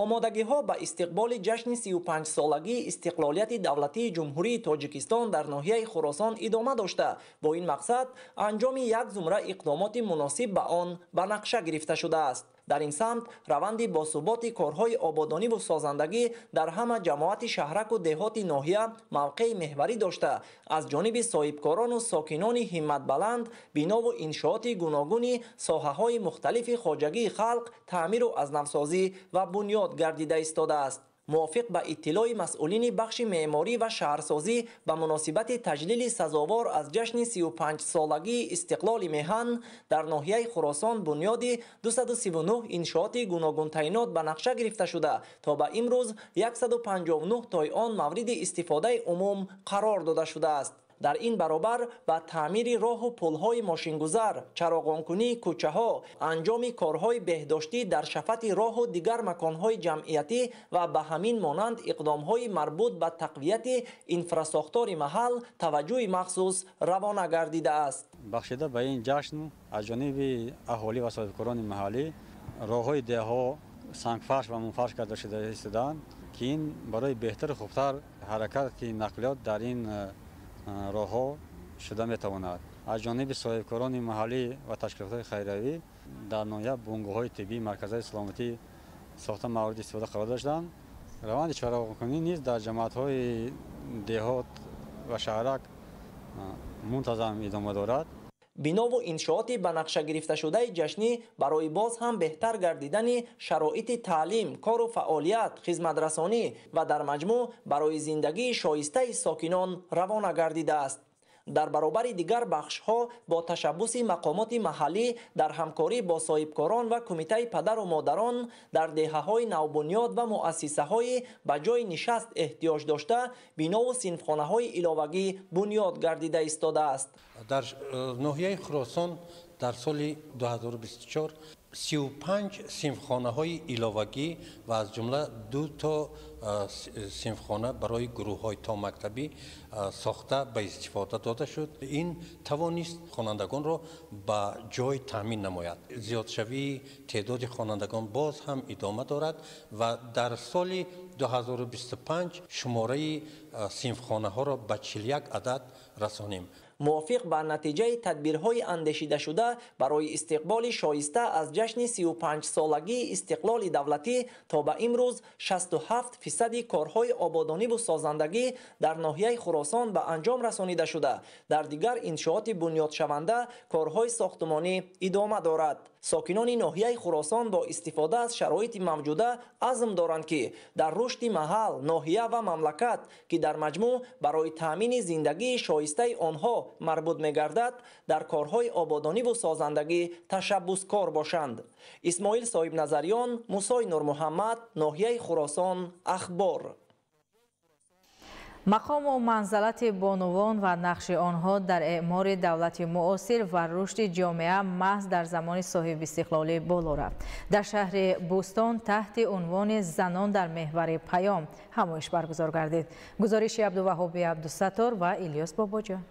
Омодагиҳо ба истиқболи ҷашни 35-солагии истиқлолияти давлатии Ҷумҳурии Тоҷикистон дар ноҳияи Хуросон идома дошта, бо ин мақсад анҷоми як зумра иқдомоти муносиб ба он ба нақша гирифта шудааст. Дар ин самт раванди босуботи корҳои ободониву созандагӣ дар ҳама ҷамоати шаҳраку деҳоти ноҳия мавқеи меҳварӣ дошта, аз ҷониби соҳибкорону сокинони ҳимматбаланд бинову иншооти гуногуни соҳаҳои мухталифи хоҷагии халқ таъмиру азнавсозӣ ва бунёд гардида истодааст. Мувофиқ ба иттилои масъулини бахши меъморӣ ва шаҳрсозӣ ба муносибати таҷлили сазовор аз ҷашни 35-солагии истиқлоли меҳан дар ноҳияи Хуросон бунёди 239 иншооти гуногунтайнот ба нақша гирифта шуда, то ба имрӯз 159 тои он мавриди истифодаи умум қарор дода шудааст. Дар ин баробар ба таъмири роҳу пулҳои мошингузар, чароғонкунии кӯчаҳо, анҷоми корҳои беҳдоштӣ дар шафати роҳу дигар маконҳои ҷамъиятӣ ва ба ҳамин монанд иқдомҳои марбут ба тақвияти инфрасохтори маҳал таваҷҷӯҳи махсус равона гардидааст. Бахшида ба ин ҷашн аз ҷониби аҳолӣ ва соҳибкорони маҳаллӣ роҳҳои деҳҳо сангфарш ва мунфарш карда шуда истодаанд, ки ин барои беҳтару хубтар ҳаракати нақлиёт дар ин роҳҳо шуда метавонад. Аз ҷониби соҳибкорони маҳаллӣ ва ташкилотҳои хайриявӣ дар ноҳия бунгоҳҳои тиббӣ, марказҳои саломатӣ сохта мавриди истифода қарор доштанд. Раванди чароғонкунӣ низ дар ҷамоатҳои деҳот ва шаҳрак мунтазам идома дорад. Бинову иншооти ба нақша гирифташудаи ҷашнӣ барои боз ҳам беҳтар гардидани шароити таълим, кору фаъолият, хизматрасонӣ ва дар маҷмӯъ барои зиндагии шоистаи сокинон равона гардидааст. Дар баробари дигар бахшҳо бо ташаббуси мақомоти маҳаллӣ дар ҳамкорӣ бо соҳибкорон ва кумитаи падару модарон дар деҳаҳои навбунёд ва муассисаҳои ба ҷойи нишаст эҳтиёҷ дошта бинову синфхонаҳои иловагӣ бунёд гардида истодааст. Дар ноҳияи Хуросон дар соли 2024 35 синфхонаҳои иловагӣ ва аз ҷумла 2 то синфхона барои гурӯҳҳои томактабӣ сохта ба истифода дода шуд. Ин тавонист хонандагонро ба ҷой таъмин намояд. Зиёдшавии теъдоди хонандагон боз ҳам идома дорад ва дар соли 2025 шумораи синфхонаҳоро ба 41 адад расонем. Мувофиқ ба натиҷаи тадбирҳои андешидашуда барои истиқболи шоиста аз ҷашни 35-солагии истиқлоли давлатӣ то ба имрӯз 67% корҳои ободониву созандагӣ дар ноҳияи Хуросон ба анҷом расонида шуда, дар дигар иншооти бунёдшаванда корҳои сохтумонӣ идома дорад. Сокинони ноҳияи Хуросон бо истифода аз шароити мавҷуда азм доранд, ки дар рушди маҳал, ноҳия ва мамлакат, ки дар маҷмӯъ барои таъмини зиндагии шоистаи онҳо марбут мегардад, дар корҳои ободониву созандагӣ ташаббускор бошанд. Исмоил Соҳибназариён, Мусои Нурмуҳаммад, ноҳияи Хуросон, Ахбор. Мақому манзалати бонувон ва нақши онҳо дар эъмори давлати муосир ва рушди ҷомеа маҳз дар замони соҳибистиқлолӣ боло рафт. Дар шаҳри Бӯстон таҳти унвони «Занон дар меҳвари паём» ҳамоиш баргузор гардид. Гузориши Абдуваҳоби Абдусаттор ва Илёс Бобоҷон.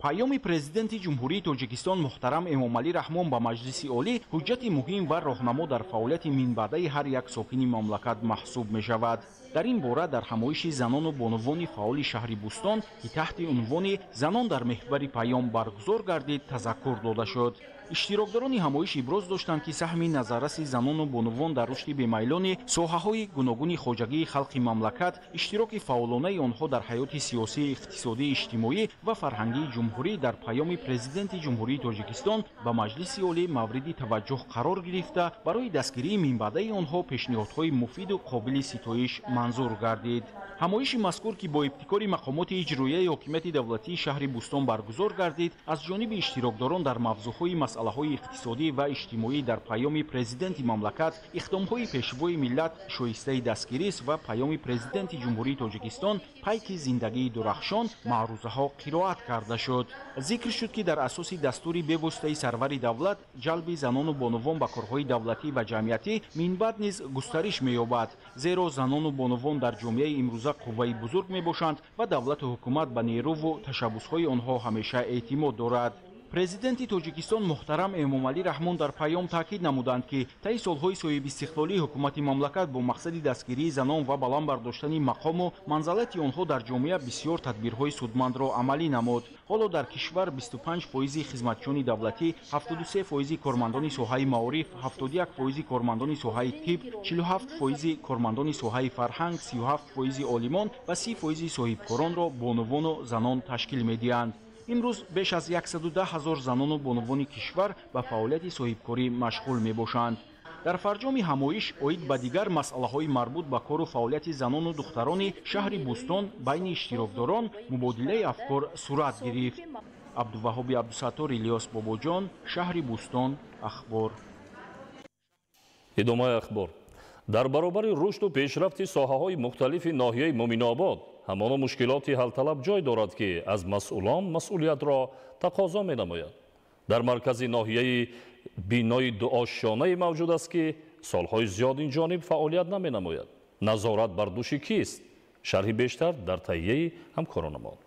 Паёми Президенти Ҷумҳурии Тоҷикистон муҳтарам Эмомалӣ Раҳмон ба Маҷлиси Олӣ ҳуҷҷати муҳим ва роҳнамо дар фаъолияти минбаъдаи ҳар як сокини мамлакат маҳсуб мешавад. Дар ин бора дар ҳамоиши занону бонувони фаъоли шаҳри Бӯстон, ки таҳти унвони «Занон дар меҳвари паём» баргузор гардид, тазаккур дода шуд. Иштирокдорони ҳамоиш иброз доштанд, ки саҳми назарраси занону бонувон дар рушди бемайлони соҳаҳои гуногуни хоҷагии халқи мамлакат, иштироки фаъолонаи онҳо дар ҳаёти сиёсӣ, иқтисодӣ, иҷтимоӣ ва фарҳангии ҷумҳурӣ дар паёми Президенти Ҷумҳурии Тоҷикистон ба Маҷлиси Олӣ мавриди таваҷҷӯҳ қарор гирифта, барои дастгирии минбаъдаи онҳо пешниҳодҳои муфиду қобили ситоиш манзур гардид. Ҳамоиши мазкур, ки бо ибтикори мақомоти иҷроияи ҳокимияти давлатии шаҳри Бӯстон баргузор гардид, аз ҷониби иштирокдорон дар мавзӯъҳои масъалаҳои иқтисодӣ ва иҷтимоӣ дар паёми Президенти мамлакат, иқдомҳои пешвои миллат шоистаи дастгирист ва паёми Президенти Ҷумҳурии Тоҷикистон пайки зиндагии дурахшон маърузаҳо қироат карда шуд. Зикр шуд, ки дар асоси дастури бевоситаи сарвари давлат ҷалби занону бонувон ба корҳои давлатӣ ва ҷамъиятӣ минбаъд низ густариш меёбад, зеро занону бонувон дар ҷомеаи имрӯза қувваи бузург мебошанд ва давлату ҳукумат ба нерӯву ташаббусҳои онҳо ҳамеша эътимод дорад. Президенти Тоҷикистон муҳтарам Эмомалӣ Раҳмон дар паём таъкид намуданд, ки таи солҳои соҳибистиқлолии ҳукумати мамлакат бо мақсади дастгирии занон ва баланд бардоштани мақому манзалати онҳо дар ҷомеа бисёр тадбирҳои судмандро амалӣ намуд. Ҳоло дар кишвар 25% хизматчиёни давлатӣ, 73% кормандони соҳаи маориф, 71% кормандони соҳаи тиб, 47% кормандони соҳаи фарҳанг, 37% олимон ва 30% соҳибкоронро бонувону занон ташкил медиҳанд. Имрӯз беш аз 110 ҳазор занону бонувони кишвар ба фаъолияти соҳибкорӣ машғул мебошанд. Дар фарҷоми ҳамоиш оид ба дигар масъалаҳои марбут ба кору фаъолияти занону духтарони шаҳри Бӯстон байни иштирокдорон мубодилаи афкор сурат гирифт. Абдуваҳоби Абдусаттор, Илёс Бобоҷон, шаҳри Бӯстон, Ахбор. Идомаи ахбор. Дар баробари рушду пешрафти соҳаҳои мухталифи ноҳияи Муминобод ҳамоно мушкилоти ҳалталаб ҷой дорад, ки аз масъулон масъулиятро тақозо менамояд. Дар маркази ноҳияи бинои дуошёнае мавҷуд аст, ки солҳои зиёд ин ҷониб фаъолият наменамояд. Назорат бар души кист? Шарҳи бештар дар таҳияи ҳамкоронамон.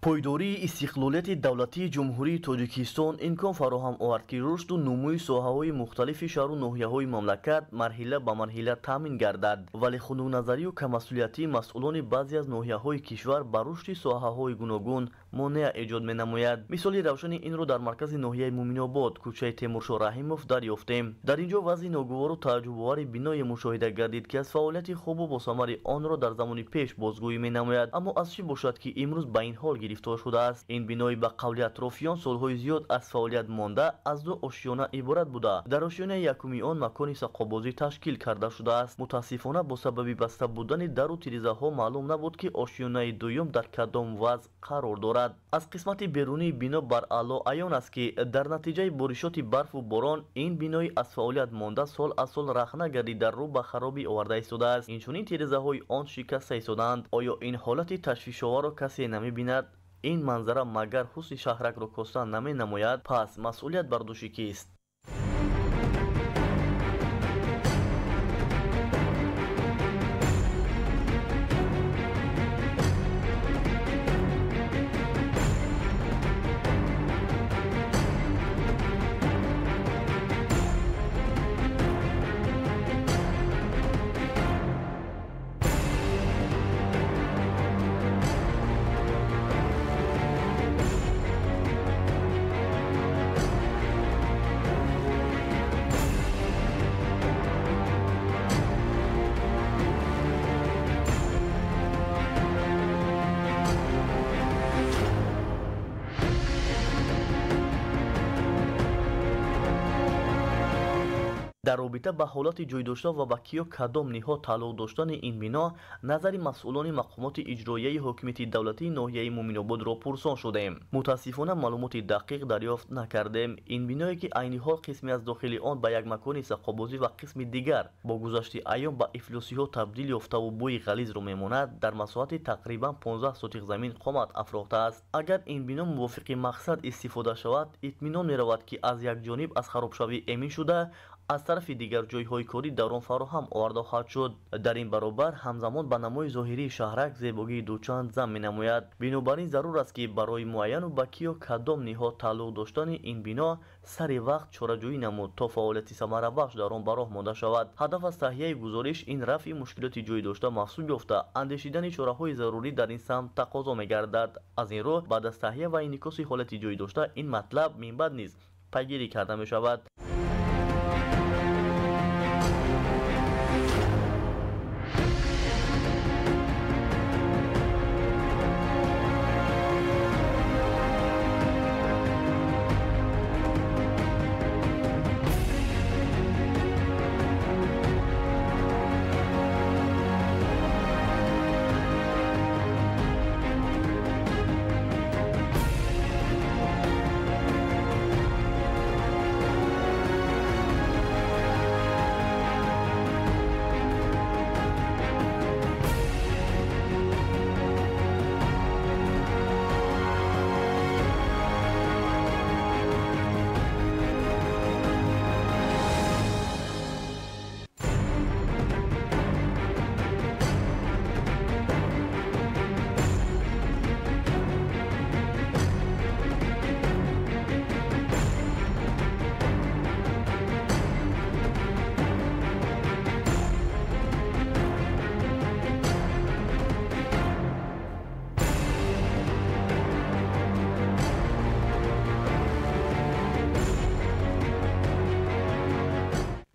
Пойдории истиқлолияти давлатии Ҷумҳурии Тоҷикистон имкон фароҳам овард, ки рушду нумӯи соҳаҳои мухталифи шаҳру ноҳияҳои мамлакат марҳила ба марҳила таъмин гардад. Вале хунукназарию каммасъулиятии масъулони баъзе аз ноҳияҳои кишвар ба рушди соҳаҳои гуногун монеа эҷод менамояд. Мисоли равшани инро дар маркази ноҳияи Муминобод, кӯчаи Темуршо Раҳимов дарёфтем. Дар ин ҷо вазъи ногувору тааҷҷубовари биное мушоҳида гардид, ки аз фаъолияти хубу босамари онро дар замони пеш бозгӯӣ менамояд. Аммо аз чӣ бошад, ки имрӯз ба ин ҳол гирифтор шудааст? Ин бинои ба қавли атрофиён солҳои зиёд аз фаъолият монда аз ду ошёна иборат буда. Дар ошёнаи якуми он макони саққобозӣ ташкил карда шудааст. Мутаассифона, бо сабаби баста будани дару тирезаҳо маълум набуд, ки ошёнаи дуюм дар кадом вазъ қарор дорад. Аз қисмати берунии бино баръало аён аст, ки дар натиҷаи боришоти барфу борон ин бинои аз фаъолият монда сол аз сол рахна гардида рӯ ба харобӣ оварда истодааст. Инчунин тирезаҳои он шикаста истодаанд. Оё ин ҳолати ташвишоварро касе намебинад? Ин манзара магар ҳусни шаҳракро коста наменамояд? Пас масъулият бар души кист? Дар робита ба ҳолати ҷойдошта ва ба киё кадом ниҳод тааллуқ доштани ин бино назари масъулони мақомоти иҷроияи ҳокимияти давлатии ноҳияи Муминободро пурсон шудем. Мутаассифона, маълумоти дақиқ дарёфт накардем. Ин биное, ки айни ҳол қисме аз дохили он ба як макони саққобозӣ ва қисми дигар бо гузашти айём ба ифлосиҳо табдил ёфтаву бӯи ғализро мемонад, дар масоҳати тақрибан 15 сотиқ замин қомат афрохтааст. Агар ин бино мувофиқи мақсад истифода шавад, итминон меравад, ки аз як ҷониб аз харобшавӣ эмин шуда, аз тарафи дигар ҷойҳои корӣ дар он фароҳам оварда хоҳад шуд. Дар ин баробар ҳамзамон ба намои зоҳирии шаҳрак зебогии дучанд зам менамояд. Бинобар ин зарур аст, ки барои муайяну ба киё кадом ниҳод тааллуқ доштани ин бино сари вақт чораҷӯӣ намуд, то фаъолияти самарабахш дар он ба роҳ монда шавад. Ҳадаф аз таҳияи гузориш ин рафъи мушкилоти ҷой дошта маҳсуб ёфта, андешидани чораҳои зарурӣ дар ин самт тақозо мегардад. Аз ин рӯ баъд аз таҳия ва инъикоси ҳолати ҷой дошта ин матлаб минбаъд низ пайгирӣ карда мешавад.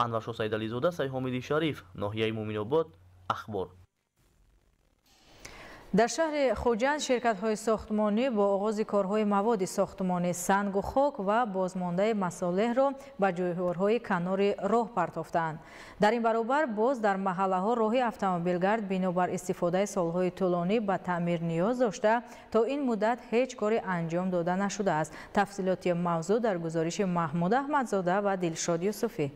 Анваршо Сайдализода, Сайҳомиди Шариф, ноҳияи Муминобод, Ахбор. Дар шаҳри Хуҷанд ширкатҳои сохтмонӣ бо оғози корҳои маводи сохтмонӣ сангу хок ва бозмондаи масолеҳро ба ҷӯйҳорҳои канори роҳ партофтаанд. Дар ин баробар боз дар маҳаллаҳо роҳи автомобилгард бинобар истифодаи солҳои тӯлонӣ ба таъмир ниёз дошта, то ин муддат ҳеҷ коре анҷом дода нашудааст. Тафсилоти мавзӯъ дар гузориши Маҳмуд Аҳмадзода ва Дилшод Юсуфӣ.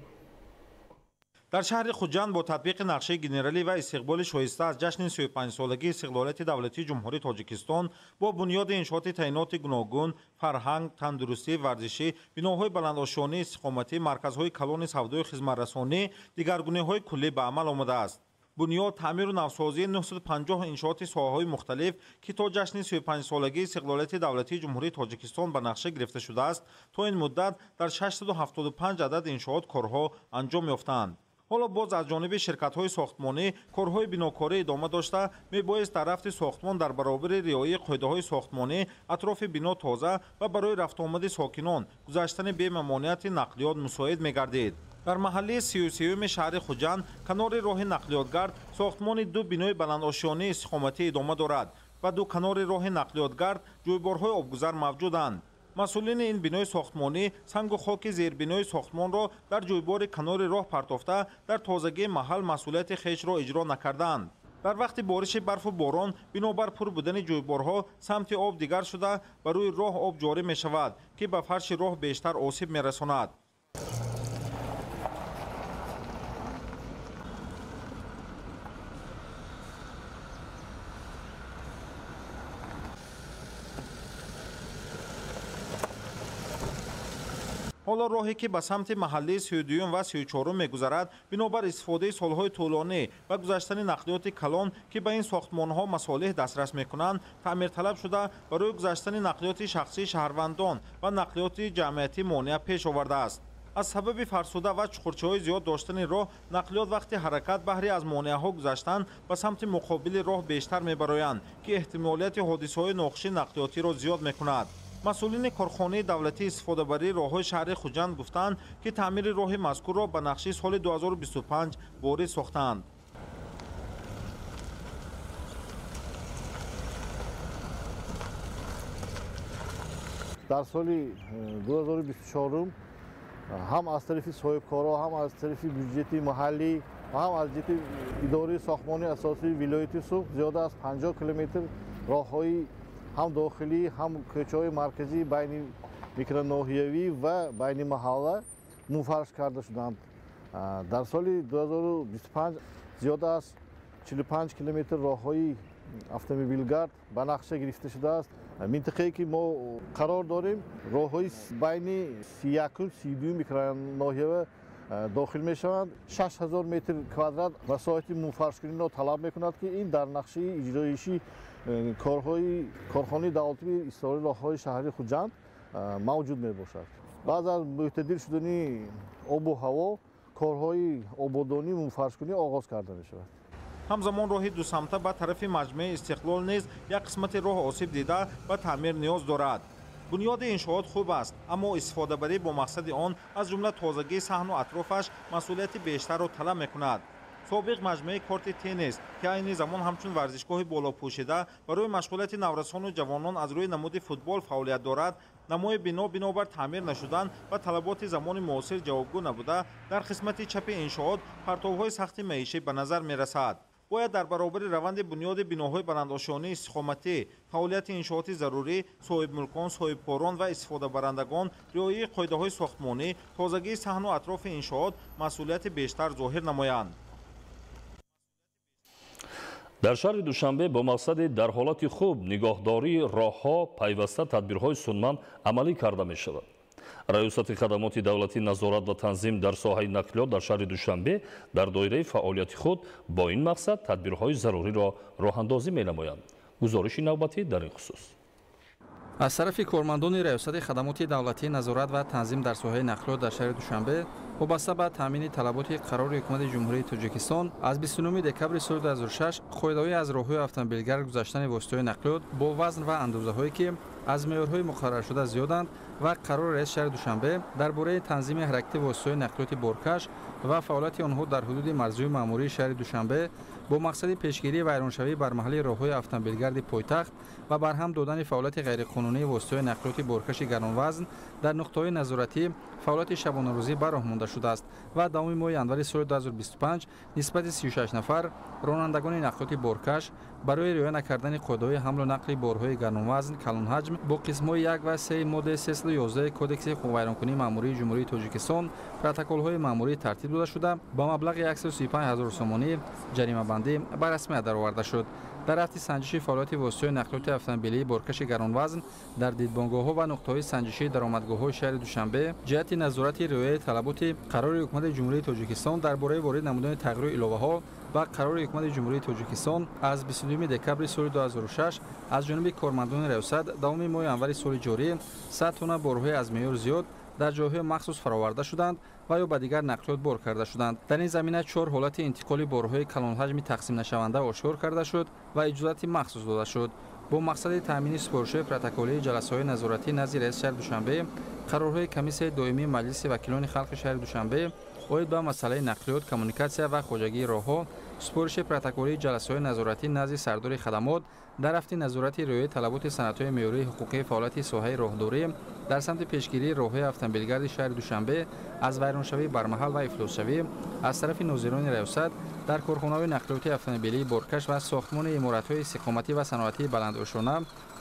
Дар шаҳри Хуҷанд бо татбиқи нақшаи генералӣ ва истиқболи шоиста аз ҷашни 35-солагии истиқлолияти давлатии Ҷумҳурии Тоҷикистон бо бунёди иншооти таъиноти гуногун, фарҳанг, тандурустӣ, варзишӣ, биноҳои баландошёнии истиқоматӣ, марказҳои калони савдою хизматрасонӣ дигаргуниҳои куллӣ ба амал омадааст. Бунёд, таъмиру навсозии 950 иншооти соҳаҳои мухталиф, ки то ҷашни 35-солагии истиқлолияти давлатии Ҷумҳурии Тоҷикистон ба нақша гирифта шудааст, то ин муддат дар 675 адад иншоот корҳо анҷом ёфтаанд. Ҳоло боз аз ҷониби ширкатҳои сохтмонӣ корҳои бинокорӣ идома дошта, мебоист дар рафти сохтмон дар баробари риояи қоидаҳои сохтмонӣ атрофи бино тоза ва барои рафтуомади сокинон гузаштани бемамониати нақлиёт мусоид мегардид. Дар маҳаллаи 33-юми шаҳри Хуҷанд канори роҳи нақлиётгард сохтмони ду бинои баландошёнии истиқоматӣ идома дорад ва ду канори роҳи нақлиётгард ҷӯйборҳои обгузар мавҷуданд. Масъулини ин бинои сохтмонӣ сангу хоки зербинои сохтмонро дар ҷӯйбори канори роҳ партофта, дар тозагии маҳал масъулияти хешро иҷро накарданд. Дар вақти бориши барфу борон бинобар пур будани ҷӯйборҳо самти об дигар шуда, ба рӯи роҳ об ҷорӣ мешавад, ки ба фарши роҳ бештар осиб мерасонад. Ҳоло роҳе ки ба самти маҳаллаи 32 ва 34 мегузарад, бинобар истифодаи солҳои тӯлонӣ ва гузаштани нақлиёти калон, ки ба ин сохтмонҳо масолеҳ дастрас мекунанд, таъмирталаб шуда, барои гузаштани нақлиёти шахсии шаҳрвандон ва нақлиёти ҷамъиятӣ монеа пеш овардааст. Аз сабаби фарсуда ва чуқурчаҳои зиёд доштани роҳ, нақлиёт вақти ҳаракат баҳри аз монеаҳо гузаштан ба самти муқобили роҳ бештар мебароянд, ки эҳтимолияти ҳодисаҳои нохуши нақлиётиро зиёд мекунад. Масъулини корхонаи давлатии истифодабарии роҳҳои шаҳри Хуҷанд гуфтанд, ки таъмири роҳи мазкурро ба нақшаи соли 2025 ворид сохтаанд. Дар соли 2024 ҳам аз тарафи соҳибкорҳо, ҳам аз тарафи бюҷети маҳаллӣ ва ҳам аз ҷиҳати идораи сохтмонии асосии вилояти Суғд зиёда аз 50 километр роҳҳои ҳам дохилӣ, ҳам кӯчаҳои марказӣ байни микроноҳиявӣ ва байни маҳалла мунфарш карда шуданд. Дар соли 2025 зиёда аз 45 километр роҳҳои автомобилгард ба нақша гирифта шудааст. Минтақае ки мо қарор дорем, роҳҳои байни 31 32 микроноҳия дохил мешаванд. 6000 метр квадрат масоҳати мунфаршкуниро талаб мекунад, ки ин дар нақшаи иҷроиши корҳои корхонаи давлатии истифодаи роҳҳои шаҳри Хуҷанд мавҷуд мебошад. Баъд аз мӯътадил шудани обу ҳаво корҳои ободонӣ мунфаршкунӣ оғоз карда мешавад. Ҳамзамон роҳи дусамта ба тарафи маҷмӯаи Истиқлол низ як қисмати роҳ осиб дида ва таъмир ниёз дорад. Бунёди иншоот хуб аст, аммо истифодабарӣ бо мақсади он, аз ҷумла тозагии саҳну атрофаш, масъулияти бештарро талаб мекунад. Собиқ маҷмӯаи корти теннис, ки айни замон ҳамчун варзишгоҳи болопӯшида барои машғулияти наврасону ҷавонон аз рӯи намуди футбол фаъолият дорад, намои бино бинобар таъмир нашудан ва талаботи замони муосир ҷавобгӯ набуда, дар қисмати чапи иншоот партовҳои сахти маишӣ ба назар мерасад. Бояд дар баробари раванди бунёди биноҳои баландошёнии истиқоматӣ, фаъолияти иншооти зарурӣ, соҳибмулкон, соҳибкорон ва истифодабарандагон риояи қоидаҳои сохтмонӣ, тозагии саҳну атрофи иншоот масъулияти бештар зоҳир намоянд. Дар шаҳри Душанбе бо мақсади дар ҳолати хуб нигоҳдории роҳҳо пайваста тадбирҳои судманд амалӣ карда мешавад. Раёсати хадамоти давлатӣ назорат ва танзим дар соҳаи нақлиёт дар шаҳри Душанбе дар доираи фаъолияти худ бо ин мақсад тадбирҳои заруриро роҳандозӣ менамоянд. Гузориши навбатӣ дар ин хусус. Аз тарафи кормандони Раёсати хадамоти давлатӣ назорат ва танзим дар соҳаи нақлиёт дар шаҳри Душанбе вобаста ба таъмини талаботи қарори ҳукумати Ҷумҳурии Тоҷикистон аз 29 декабри соли 2006 қоидаҳои аз роҳҳои автомобилгард гузаштани воситаҳои нақлиёт бо вазн ва андозаҳое ки аз меъёрҳои муқарраршуда зиёданд ва қарори раиси шаҳри Душанбе дар бораи танзими ҳаракати воситаҳои нақлиёти боркаш ва фаъолияти онҳо дар ҳудуди марзии маъмурии шаҳри Душанбе бо мақсади пешгирии вайроншавӣ бар маҳалли роҳҳои автомобилгарди пойтахт ва барҳам додани фаъолияти ғайриқонунии воситаҳои нақлиёти боркаши гаронвазн дар нуқтаҳои назоратӣ фаъолияти шабонарӯзӣ ба роҳ монда шудааст ва давоми моҳи январи соли 2025 нисбати 36 нафар ронандагони нақлиёти боркаш барои риоя накардани қоидаҳои ҳамлу нақли борҳои гаронвазн калонҳаҷм бо қисмҳои 1 ва 3 моддаи 311 Кодекси ҳуқуқвайронкунии маъмурии Ҷумҳурии Тоҷикистон протоколҳои маъмурӣ тартиб дода шуда ба маблағи 135 ҳазор сомонӣ ҷаримабандӣ ба расмият дароварда шуд. Дар рафти санҷиши фаъолияти воситаҳои нақлиёти автомобилии боркаши гаронвазн дар дидбонгоҳҳо ва нуқтаҳои санҷишии даромадгоҳҳои шаҳри Душанбе ҷиҳати назорати риояи талаботи қарори Ҳукумати Ҷумҳурии Тоҷикистон дар бораи ворид намудани тағйиру иловаҳо ва қарори Ҳукумати Ҷумҳурии Тоҷикистон аз 22 декабри соли 2006 аз ҷониби кормандони раёсат давоми моҳи январи соли ҷорӣ 100 тонна борҳои аз меъёр зиёд дар ҷойҳои махсус фароварда шуданд ва ё ба дигар нақлиёт бор карда шуданд. Дар ин замина 4 ҳолати интиқоли борҳои калонҳаҷми тақсимнашаванда ошкор карда шуд ва иҷозати махсус дода шуд. Бо мақсади таъмини супоришҳои протоколии ҷаласаҳои назоратӣ назди раиси шаҳри Душанбе қарорҳои Комиссияи доимии Маҷлиси вакилони халқи шаҳри Душанбе оид ба масъалаи нақлиёт, коммуникатсия ва хоҷагии роҳҳо супориши протоколии ҷаласаҳои назоратӣ назди сардори хадамот дар рафти назорати риояи талаботи санадҳои меъёрии ҳуқуқии фаъолияти соҳаи роҳдорӣ дар самти пешгирии роҳҳои автомобилгарди шаҳри Душанбе аз вайроншавии бармаҳал ва ифлосшавӣ аз тарафи нозирони раёсат дар корхонаҳои нақлиёти автомобилии боркаш ва сохтмони иморатҳои истиқоматӣ ва саноатии баландошёна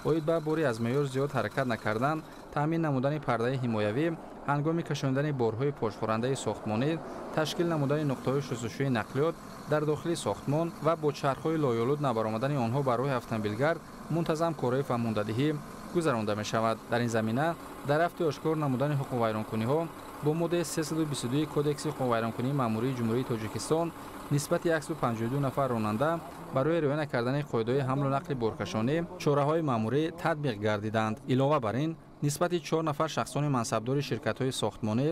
оид ба бори аз меъёр зиёд ҳаракат накардан, таъмин намудани пардаи ҳимоявӣ ҳангоми кашондани борҳои пошхӯрандаи сохтмонӣ, ташкил намудани нуқтаҳои шустушӯи нақлиёт дар дохили сохтмон ва бо чархҳои лоёлуд набаромадани онҳо ба роҳи автомобилгард мунтазам корҳои фаҳмондадиҳӣ гузаронда мешавад. Дар ин замина дар рафти ошкор намудани ҳуқуқвайронкуниҳо бо моддаи 322 Кодекси ҳуқуқвайронкунии маъмурии Ҷумҳурии Тоҷикистон нисбати 152 нафар ронанда барои риоя накардани қоидаҳои ҳамлу нақли боркашонӣ чораҳои маъмурӣ татбиқ гардиданд. Илова бар ин нисбати 4 нафар шахсони мансабдори ширкатҳои сохтмонӣ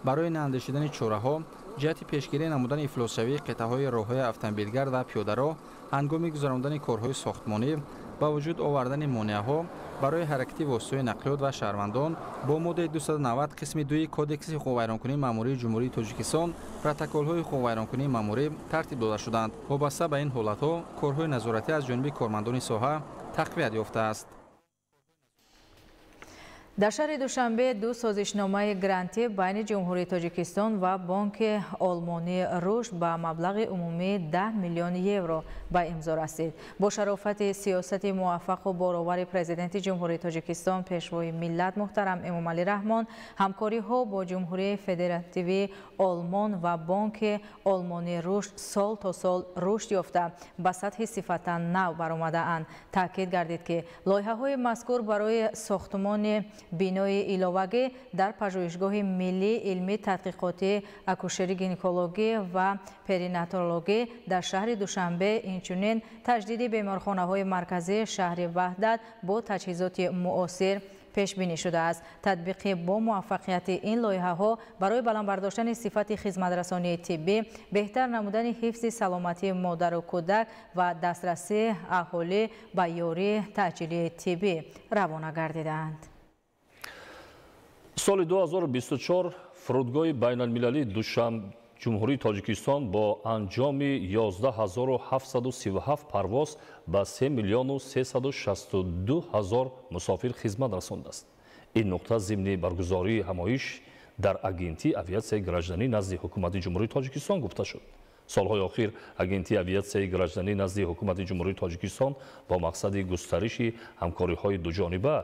барои наандешидани чораҳо ҷиҳати пешгирӣ намудани ифлосшавии қитъаҳои роҳҳои автомобилгард ва пиёдароҳ ҳангоми гузарондани корҳои сохтмонӣ ба вуҷуд овардани монеаҳо барои ҳаракати воситаҳои нақлиёт ва шаҳрвандон бо моддаи 290 қисми 2 Кодекси ҳуқуқвайронкунии маъмурии Ҷумҳурии Тоҷикистон протоколҳои ҳуқуқвайронкунии маъмурӣ тартиб дода шуданд. Вобаста ба ин ҳолатҳо корҳои назоратӣ аз ҷониби кормандони соҳа тақвият ёфтааст. Дар шаҳри Душанбе ду созишномаи грантӣ байни Ҷумҳурии Тоҷикистон ва Бонки Олмонии Рушд ба маблағи умумии 10 миллион евро ба имзо расид. Бо шарофати сиёсати муваффақу боровари Президенти Ҷумҳурии Тоҷикистон Пешвои миллат муҳтарам Эмомалӣ Раҳмон ҳамкориҳо бо Ҷумҳурии Федеративии Олмон ва Бонки Олмонии Рушд сол то сол рушд ёфта ба сатҳи сифатан нав баромадаанд. Таъкид гардид, ки лоиҳаҳои мазкур барои сохтмони бинои иловагӣ дар пажӯҳишгоҳи миллии илмии тадқиқотӣ акушерӣ гинекологӣ ва перинатологӣ дар шаҳри Душанбе, инчунин таҷдиди беморхонаҳои марказии шаҳри Ваҳдат бо таҷҳизоти муосир пешбинӣ шудааст. Татбиқи бо муваффақияти ин лоиҳаҳо барои баланд бардоштани сифати хизматрасонии тиббӣ, беҳтар намудани ҳифзи саломатии модару кӯдак ва дастрасии аҳолӣ ба ёрии таъҷилии тиббӣ равона гардидаанд. Соли 2024 фурудгоҳи байналмилалии Ҷумҳурии Тоҷикистон бо анҷоми 11737 парвоз ба 3 362 000 мусофир хизмат расондааст. Ин нуқта зимни баргузории ҳамоиш дар Агентии авиатсияи гражданӣ назди Ҳукумати Ҷумҳурии Тоҷикистон гуфта шуд. Солҳои охир Агентии авиатсияи гражданӣ назди Ҳукумати Ҷумҳурии Тоҷикистон бо мақсади густариши ҳамкориҳои дуҷониба,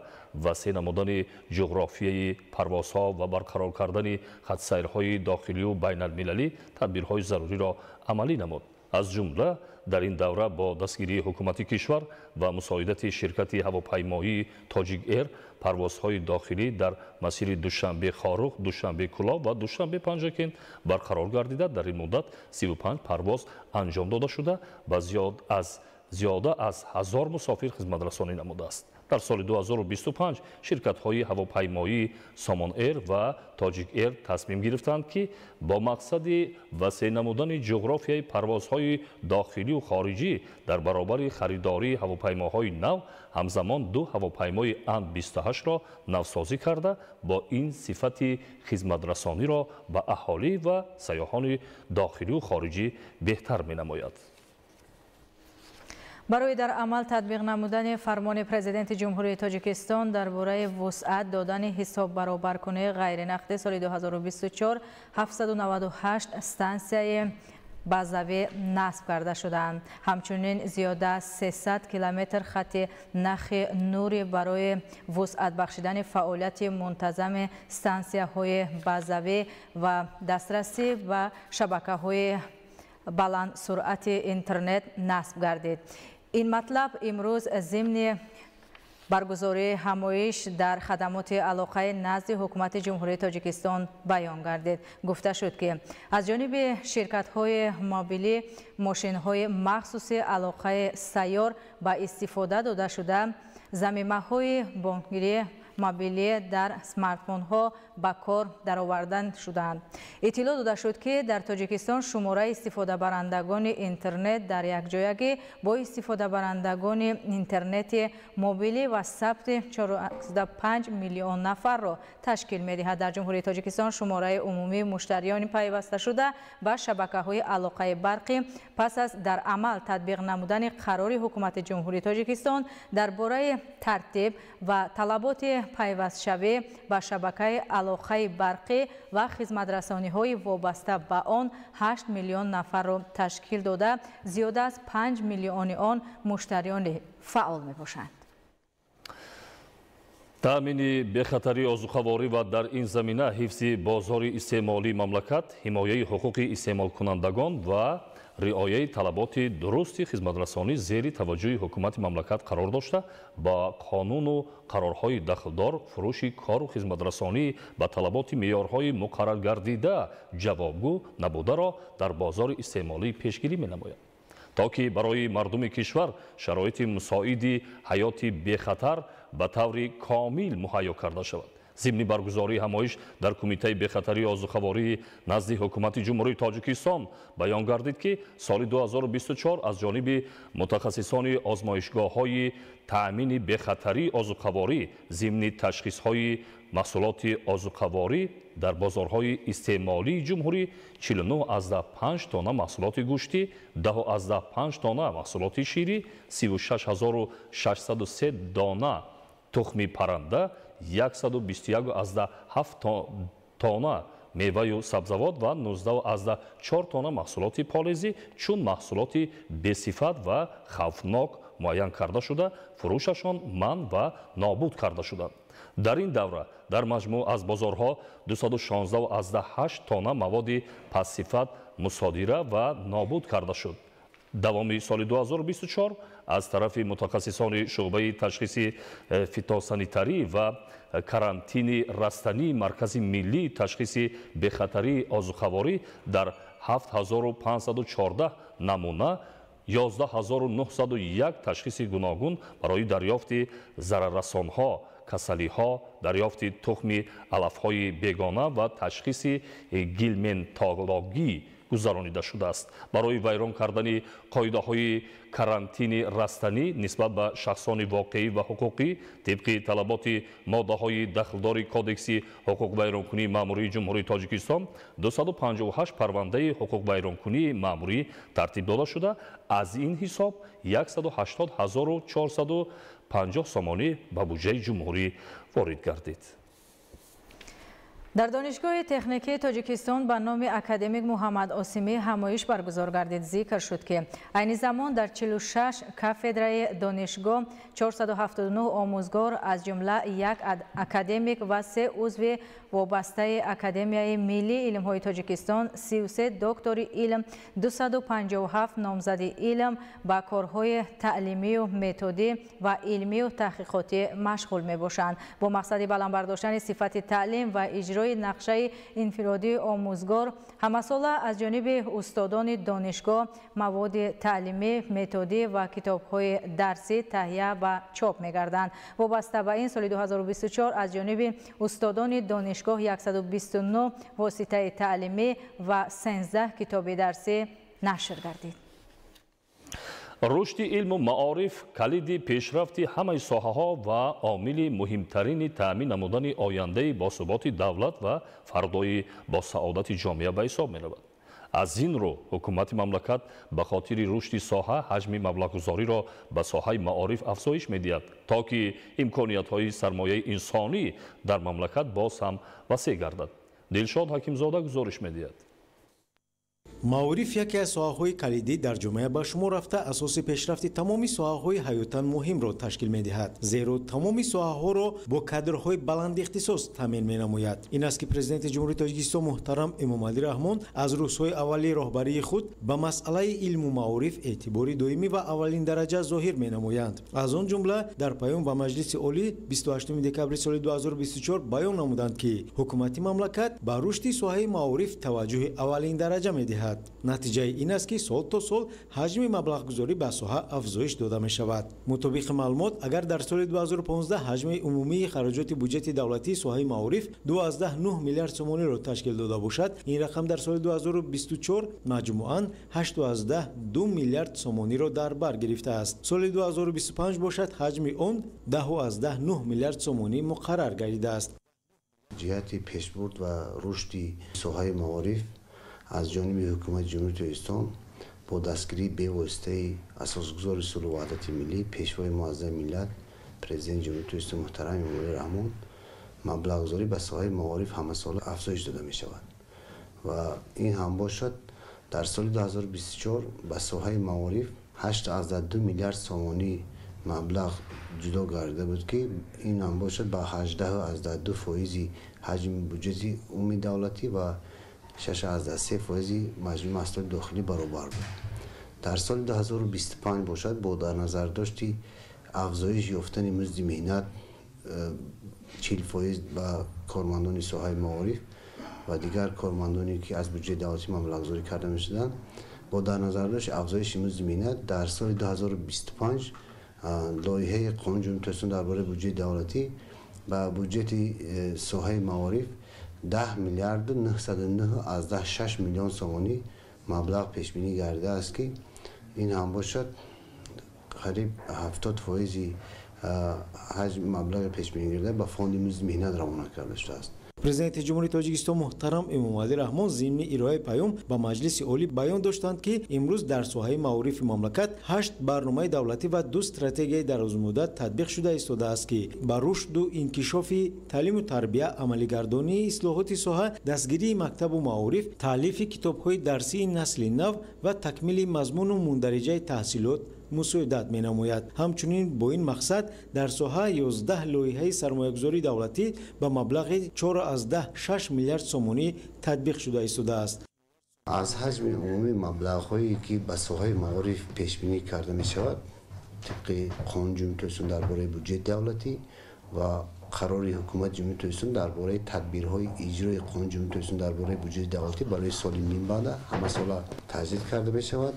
васеъ намудани ҷуғрофияи парвозҳо ва барқарор кардани хатсайрҳои дохилию байналмилалӣ тадбирҳои заруриро амалӣ намуд. Аз ҷумла дар ин давра бо дастгирии ҳукумати кишвар ва мусоидати ширкати ҳавопаймоии Тоҷик Эйр парвозҳои дохилӣ дар масири Душанбе-Хоруғ, Душанбе-Кӯлоб ва Душанбе-Панҷакент барқарор гардида, дар ин муддат 35 парвоз анҷом дода шуда, ба зиёда аз 1000 мусофир хизматрасонӣ намудааст. Дар соли 2025 ширкатҳои ҳавопаймоии Сомон Эйр ва Тоҷик Эйр тасмим гирифтанд, ки бо мақсади васеъ намудани ҷуғрофияи парвозҳои дохилию хориҷӣ дар баробари харидории ҳавопаймоҳои нав ҳамзамон ду ҳавопаймои Ан-28-ро навсозӣ карда, бо ин сифати хизматрасониро ба аҳолӣ ва сайёҳони дохилию хориҷӣ беҳтар менамояд. Барои дар амал татбиқ намудани фармони Президенти Ҷумҳурии Тоҷикистон дар бораи вусъат додани ҳисоббаробаркунии ғайринақдӣ соли 2024 798 стансияи базавӣ насб карда шудаанд. Ҳамчунин зиёда аз 300 километр хати нахи нури барои вусъат бахшидани фаъолияти мунтазами стансияҳои базавӣ ва дастрасӣ ба шабакаҳои баландсуръати интернет насб гардид. Ин матлаб имрӯз зимни баргузории ҳамоиш дар хадамоти алоқаи назди Ҳукумати Ҷумҳурии Тоҷикистон баён гардид. Гуфта шуд, ки аз ҷониби ширкатҳои мобилӣ мошинҳои махсуси алоқаи сайёр ба истифода дода шуда, замимаҳои бонкгирӣ мобилӣ дар смартфонҳо ба кор дароварда шудаанд. Иттилоъ дода шуд, ки дар Тоҷикистон шумораи истифодабарандагони интернет дар якҷоягӣ бо истифодабарандагони интернети мобилӣ ва сабти 4,5 миллион нафарро ташкил медиҳад. Дар Ҷумҳурии Тоҷикистон шумораи умумии муштариёни пайвасташуда ба шабакаҳои алоқаи барқӣ пас аз дар амал татбиқ намудани қарори Ҳукумати Ҷумҳурии Тоҷикистон дар бораи тартиб ва талаботи пайвастшавӣ ба шабакаи алоқаи барқӣ ва хизматрасониҳои вобаста ба он 8 миллион нафарро ташкил дода, зиёда аз 5 миллиони он муштариёни фаъол мебошанд. Таъмини бехатарии озуқаворӣ ва дар ин замина ҳифзи бозори истеъмолии мамлакат, ҳимояи ҳуқуқи истеъмолкунандагон ва риояи талаботи дурусти хизматрасонӣ зери таваҷҷӯҳи ҳукумати мамлакат қарор дошта, ба қонуну қарорҳои дахлдор фурӯши кору хизматрасонӣ ба талаботи меъёрҳои муқарраргардида ҷавобгӯ набударо дар бозори истеъмолӣ пешгирӣ менамояд, то ки барои мардуми кишвар шароити мусоиди ҳаёти бехатар ба таври комил муҳайё карда шавад. Зимни баргузории ҳамоиш дар Кумитаи бехатарии озуқавории назди Ҳукумати Ҷумҳурии Тоҷикистон баён гардид, ки соли 2024 аз ҷониби мутахассисони озмоишгоҳҳои таъмини бехатарии озуқаворӣ зимни ташхисҳои маҳсулоти озуқаворӣ дар бозорҳои истеъмолии ҷумҳурӣ 49,5 тонна маҳсулоти гӯштӣ, 10,5 тонна маҳсулоти ширӣ, 36 603 дона тухми парранда, 121,7 тонна меваю сабзавот ва 19,4 тонна маҳсулоти полезӣ чун маҳсулоти бесифат ва хавфнок муайян карда шуда, фурӯшашон манъ ва нобуд карда шуданд. Дар ин давра дар маҷмӯъ аз бозорҳо 216,8 тонна маводи пастсифат мусодира ва нобуд карда шуд. Давоми соли 2024 аз тарафи мутахассисони шӯъбаи ташхиси фитосанитарӣ ва карантини растании Маркази миллии ташхиси бехатарии озуқаворӣ дар 7514 намуна 11901 ташхиси гуногун барои дарёфти зараррасонҳо, касалиҳо, дарёфти тухми алафҳои бегона ва ташхиси гельминтологӣ гузаронида шудааст. Барои вайрон кардани қоидаҳои карантини растанӣ нисбат ба шахсони воқеӣ ва ҳуқуқӣ тибқи талаботи моддаҳои дахлдори Кодекси ҳуқуқвайронкунии маъмурии Ҷумҳурии Тоҷикистон 258 парвандаи ҳуқуқвайронкунии маъмурӣ тартиб дода шуда, аз ин ҳисоб 180 450 сомонӣ ба буҷаи ҷумҳурӣ ворид гардид. Дар Донишгоҳи техникии Тоҷикистон ба номи академик Муҳаммад Осимӣ ҳамоиш баргузор гардид. Зикр шуд, ки айни замон дар 46 кафедраи донишгоҳ 479 омӯзгор, аз ҷумла як академик ва се узви вобастаи Академияи миллии илмҳои Тоҷикистон, 33 доктори илм, 257 номзади илм ба корҳои таълимию методӣ ва илмию таҳқиқотӣ машғул мебошанд. Бо мақсади баланд бардоштани сифати таълим ва иҷрои иҷрои нақшаи инфиродии омӯзгор ҳамасола аз ҷониби устодони донишгоҳ маводи таълимӣ, методӣ ва китобҳои дарсӣ таҳия ва чоп мегарданд. Вобаста ба ин, соли 2024 аз ҷониби устодони донишгоҳ 129 воситаи таълимӣ ва 13 китоби дарсӣ нашр гардид. Рушди илму маориф калиди пешрафти ҳамаи соҳаҳо ва омили муҳимтарини таъмин намудани ояндаи босуботи давлат ва фардои босаодати ҷомеа ба ҳисоб меравад. Аз ин рӯ ҳукумати мамлакат ба хотири рушди соҳа ҳаҷми маблағгузориро ба соҳаи маориф афзоиш медиҳад, то ки имкониятҳои сармояи инсонӣ дар мамлакат боз ҳам васеъ гардад. Дилшод Ҳакимзода гузориш медиҳад. Маориф яке аз соҳаҳои калидӣ дар ҷомеа ба шумор рафта, асоси пешрафти тамоми соҳаҳои ҳаётан муҳимро ташкил медиҳад, зеро тамоми соҳаҳоро бо кадрҳои баландихтисос таъмин менамояд. Ин аст, ки Президенти Ҷумҳурии Тоҷикистон муҳтарам Эмомалӣ Раҳмон аз рӯзҳои аввали роҳбарии худ ба масъалаи илму маориф эътибори доимӣ ва аввалин дараҷа зоҳир менамоянд. Аз он ҷумла дар паём ба Маҷлиси Олӣ 28 декабри соли 2024 баён намуданд, ки ҳукумати мамлакат ба рушди соҳаи маориф таваҷҷӯҳи аввалин дараҷа медиҳад. Натиҷаи ин аст, ки сол то сол ҳаҷми маблағгузорӣ ба соҳа афзоиш дода мешавад. Мутобиқи маълумот, агар дар соли 2015 ҳаҷми умумии хароҷоти буҷети давлатии соҳаи маориф 2,9 миллиард сомониро ташкил дода бошад, ин рақам дар соли 2024 маҷмӯан 8,2 миллиард сомониро дар бар гирифтааст. Соли 2025 бошад, ҳаҷми он 10,9 миллиард сомонӣ муқаррар гардидааст. Ҷиҳати пешбурд ва рушди соҳаи маориф аз ҷониби ҳукумати Ҷумҳурии Тоҷикистон бо дастгирии бевоситаи асосгузори сулҳу ваҳдати миллӣ, Пешвои муаззами миллат, Президенти Ҷумҳурии Тоҷикистон муҳтарам Эмомалӣ Раҳмон маблағгузорӣ ба соҳаи маориф ҳамасола афзоиш дода мешавад ва ин ҳам бошад, дар соли 2024 ба соҳаи маориф 8,2 миллиард сомонӣ маблағ ҷудо гардида буд, ки ин ҳам бошад ба 18,2 фоизи ҳаҷми буҷети умумии давлатӣ ва 6,3 фоизи маҷмӯи маҳсулоти дохилӣ баробар буд. Дар соли 2025 бошад, бо дар назардошти афзоиш ёфтани музди меҳнат 40% ба кормандони соҳаи маориф ва дигар кормандоне, ки аз буҷети давлатӣ маблағгузорӣ карда мешуданд, бо дар назардошти афзоиши музди меҳнат дар соли 2025 лоиҳаи Қонуни Ҷумҳурии Тоҷикистон дар бораи буҷети давлатӣ ба буҷети соҳаи маориф 10 миллиарду 909,6 миллион сомонӣ маблағ пешбинӣ гардидааст, ки ин ҳам бошад қариб 70 фоизи ҳаҷми маблағи пешбинӣ гардида ба фонди музди меҳнат равона карда шудааст. Президенти Ҷумҳурии Тоҷикистон муҳтарам Эмомалӣ Раҳмон зимни ироаи паём ба Маҷлиси Олӣ баён доштанд, ки имрӯз дар соҳаи маорифи мамлакат 8 барномаи давлатӣ ва 2 стратегияи дарозмуддат татбиқ шуда истодааст, ки ба рушду инкишофи таълиму тарбия, амалигардонии ислоҳоти соҳа, дастгирии мактабу маориф, таълифи китобҳои дарсии насли нав ва такмили мазмуну мундариҷаи таҳсилот мусоидат менамояд. Ҳамчунин бо ин мақсад дар соҳа 11 лоиҳаи сармоягузории давлатӣ ба маблағи 4,6 миллиард сомонӣ татбиқ шуда истодааст. Аз ҳаҷми умумии маблағҳое, ки ба соҳаи маориф пешбинӣ карда мешавад, тибқи Қонуни Ҷумҳурии Тоҷикистон дар бораи буҷети давлатӣ ва қарори Ҳукумати Ҷумҳурии Тоҷикистон дар бораи тадбирҳои иҷрои Қонуни Ҷумҳурии Тоҷикистон дар бораи буҷети давлатӣ барои соли минбаъда ҳамасола таҷдид карда мешавад.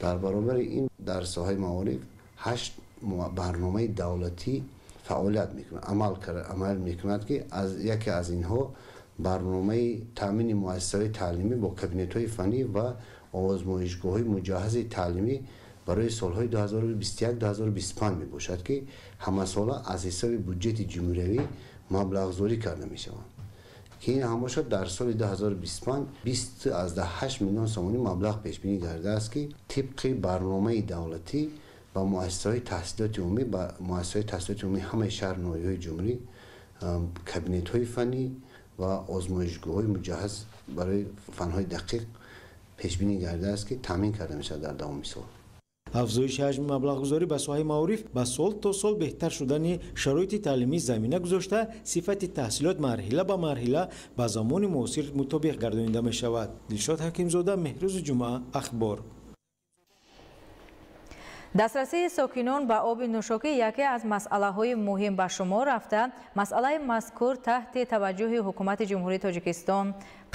Дар баробари ин дар соҳаи маориф 8 барномаи давлатӣ фаъолият мекунад, амал мекунад, ки аз яке аз инҳо барномаи таъмини муассисаҳои таълимӣ бо кабинетҳои фаннӣ ва озмоишгоҳҳои муҷаҳҳази таълимӣ барои солҳои 2021-2025 мебошад, ки ҳамасола аз ҳисоби буҷети ҷумҳуриявӣ маблағгузорӣ карда мешаванд, ки ин ҳам бошад дар соли 2025 20,8 миллион сомонӣ маблағ пешбинӣ гардидааст, ки тибқи барномаи давлатӣ ба муассисаҳои таҳсилоти умумӣ, ба муассисаҳои таҳсилоти умумии ҳамаи шаҳру ноҳияҳои ҷумҳурӣ кабинетҳои фаннӣ ва озмоишгоҳҳои муҷаҳҳаз барои фанҳои дақиқ пешбинӣ гардидааст, ки таъмин карда мешавад дар давоми сол. Афзоиши ҳаҷми маблағгузорӣ ба соҳаи маориф ба сол то сол беҳтар шудани шароити таълимӣ замина гузошта, сифати таҳсилот марҳила ба марҳила ба замони муосир мутобиқ гардонида мешавад. Дилшод Ҳакимзода, Меҳрӯзи Ҷумъа, Ахбор. Дастрасии сокинон ба оби нӯшокӣ яке аз масъалаҳои муҳим ба шумор рафта, масъалаи мазкур таҳти таваҷҷӯҳи Ҳукумати Ҷумҳурии Тоҷикистон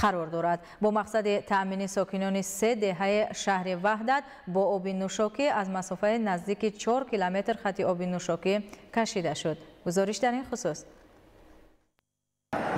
қарор дорад. Бо мақсади таъмини сокинони се деҳаи шаҳри Ваҳдат бо оби нӯшокӣ аз масофаи наздики 4 километр хати оби нӯшокӣ кашида шуд. Гузориш дар ин хусус.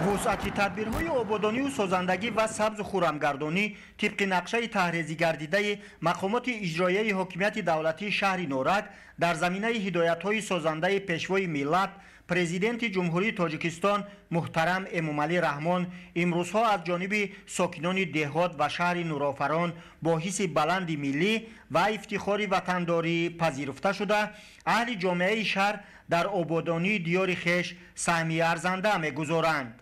Вусъати тадбирҳои ободонию созандагӣ ва сабзу хуррамгардонӣ тибқи нақшаи таҳрезигардидаи мақомоти иҷроияи ҳокимияти давлатии шаҳри Норак дар заминаи ҳидоятҳои созандаи Пешвои миллат, Президенти Ҷумҳурии Тоҷикистон муҳтарам Эмомалӣ Раҳмон имрӯзҳо аз ҷониби сокинони деҳот ва шаҳри Нурофарон бо ҳисси баланди миллӣ ва ифтихори ватандорӣ пазируфта шуда, аҳли ҷомеаи шаҳр дар ободонии диёри хеш саҳми арзанда мегузоранд.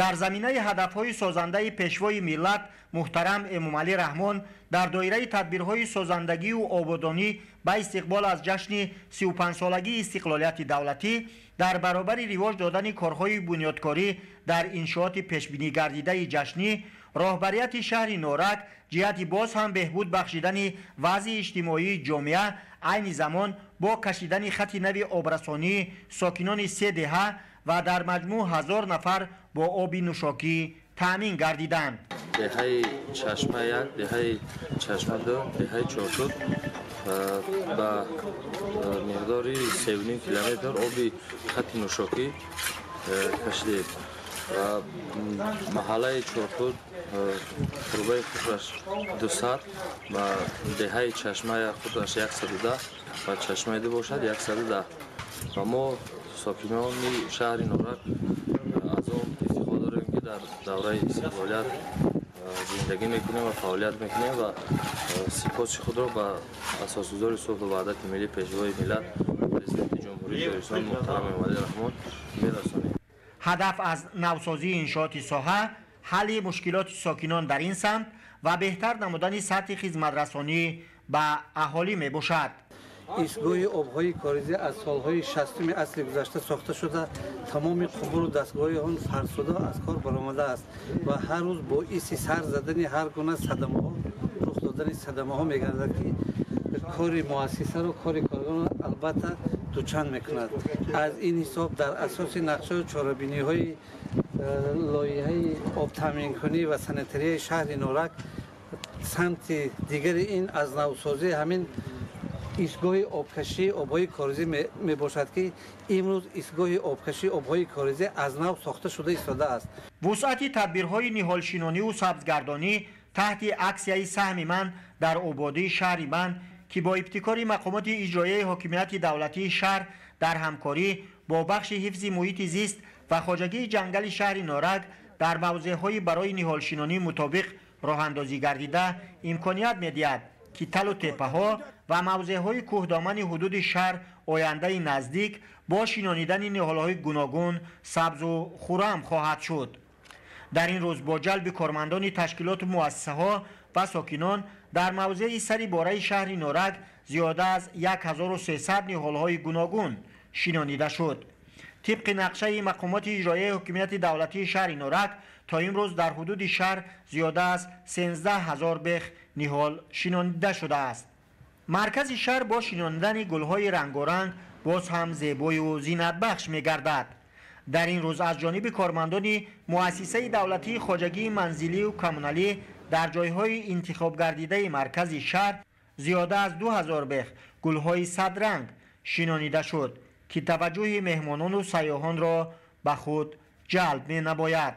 Дар заминаи ҳадафҳои созандаи Пешвои миллат муҳтарам Эмомалӣ Раҳмон дар доираи тадбирҳои созандагию ободонӣ ба истиқбол аз ҷашни 35-солагии истиқлолияти давлатӣ дар баробари ривоҷ додани корҳои бунёдкорӣ дар иншооти пешбинигардидаи ҷашнӣ, роҳбарияти шаҳри Норак ҷиҳати боз ҳам беҳбуд бахшидани вазъи иҷтимоии ҷомеа айни замон бо кашидани хати нави обрасонӣ сокинони се деҳа ва дар маҷмӯъ 1000 нафар бо оби нӯшокӣ таъмин гардиданд. Деҳаи Чашма 1, деҳаи Чашма 2, деҳаи Чоршуд ба миқдори 3,5 километр оби хати нӯшокӣ кашидем. Ва маҳаллаи Чоршуд турбаи худаш 200 ва деҳаи Чашма худаш 110 ва Чашмаи 2 бошад 110. Ва мо сокинони шаҳри Норак аз он ифтихор дорем, ки дар давраи истиқлолият зиндагӣ мекунем ва фаъолият мекунем ва сипоси худро ба асосгузори сулҳу ваҳдати миллӣ, Пешвои миллат, Президенти Ҷумҳурии Тоҷикистон муҳтарам Эмомалӣ Раҳмон мерасонем. Ҳадаф аз навсозии иншооти соҳа ҳалли мушкилоти сокинон дар ин самт ва беҳтар намудани сатҳи хизматрасонӣ ба аҳолӣ мебошад. Истгоҳи обҳои коризӣ аз солҳои 60-уми асри гузашта сохта шуда, тамоми қубуру дастгоҳи он фарсуда аз кор баромадааст ва ҳар рӯз боиси сар задани ҳар гуна садамаҳо, рух додани садамаҳо мегардад, ки кори муассисаро, кори коргаронро албатта дучанд мекунад. Аз ин ҳисоб дар асоси нақшаю чорабиниҳои лоиҳаи обтаъминкунӣ ва санитарияи шаҳри Норак самти дигари ин аз навсозии ҳамин истгоҳи обкашии обҳои коризӣ мебошад, ки имрӯз истгоҳи обкашии обҳои коризӣ аз нав сохта шуда истодааст. Вусъати тадбирҳои ниҳолшинониву сабзгардонӣ таҳти аксияи «Саҳми ман дар ободии шаҳри ман», ки бо ибтикори мақомоти иҷроияи ҳокимияти давлатии шаҳр дар ҳамкорӣ бо бахши ҳифзи муҳити зист ва хоҷагии ҷангали шаҳри Норак дар мавзеъҳои барои ниҳолшинонӣ мутобиқ роҳандозӣ гардида, имконият медиҳад, ки талу теппаҳо ва мавзеъҳои кӯҳдомани ҳудуди шаҳр ояндаи наздик бо шинонидани ниҳолҳои гуногун сабзу хуррам хоҳад шуд. Дар ин рӯз бо ҷалби кормандони ташкилоту муассисаҳо ва сокинон дар мавзеи сари бораи шаҳри Норак зиёда аз 1300 ниҳолҳои гуногун шинонида шуд. Тибқи нақшаи мақомоти иҷроияи ҳокимияти давлатии шаҳри Норак то имрӯз дар ҳудуди шаҳр зиёда аз 13 000 бех ниҳол шинонида шудааст. Маркази шаҳр бо шинонидани гулҳои рангоранг боз ҳам зебою зинатбахш мегардад. Дар ин рӯз аз ҷониби кормандони муассисаи давлатии хоҷагии манзилию коммуналӣ дар ҷойҳои интихобгардидаи маркази шаҳр зиёда аз 2000 бех гулҳои садранг шинонида шуд, ки таваҷҷӯҳи меҳмонону сайёҳонро ба худ ҷалб менамояд.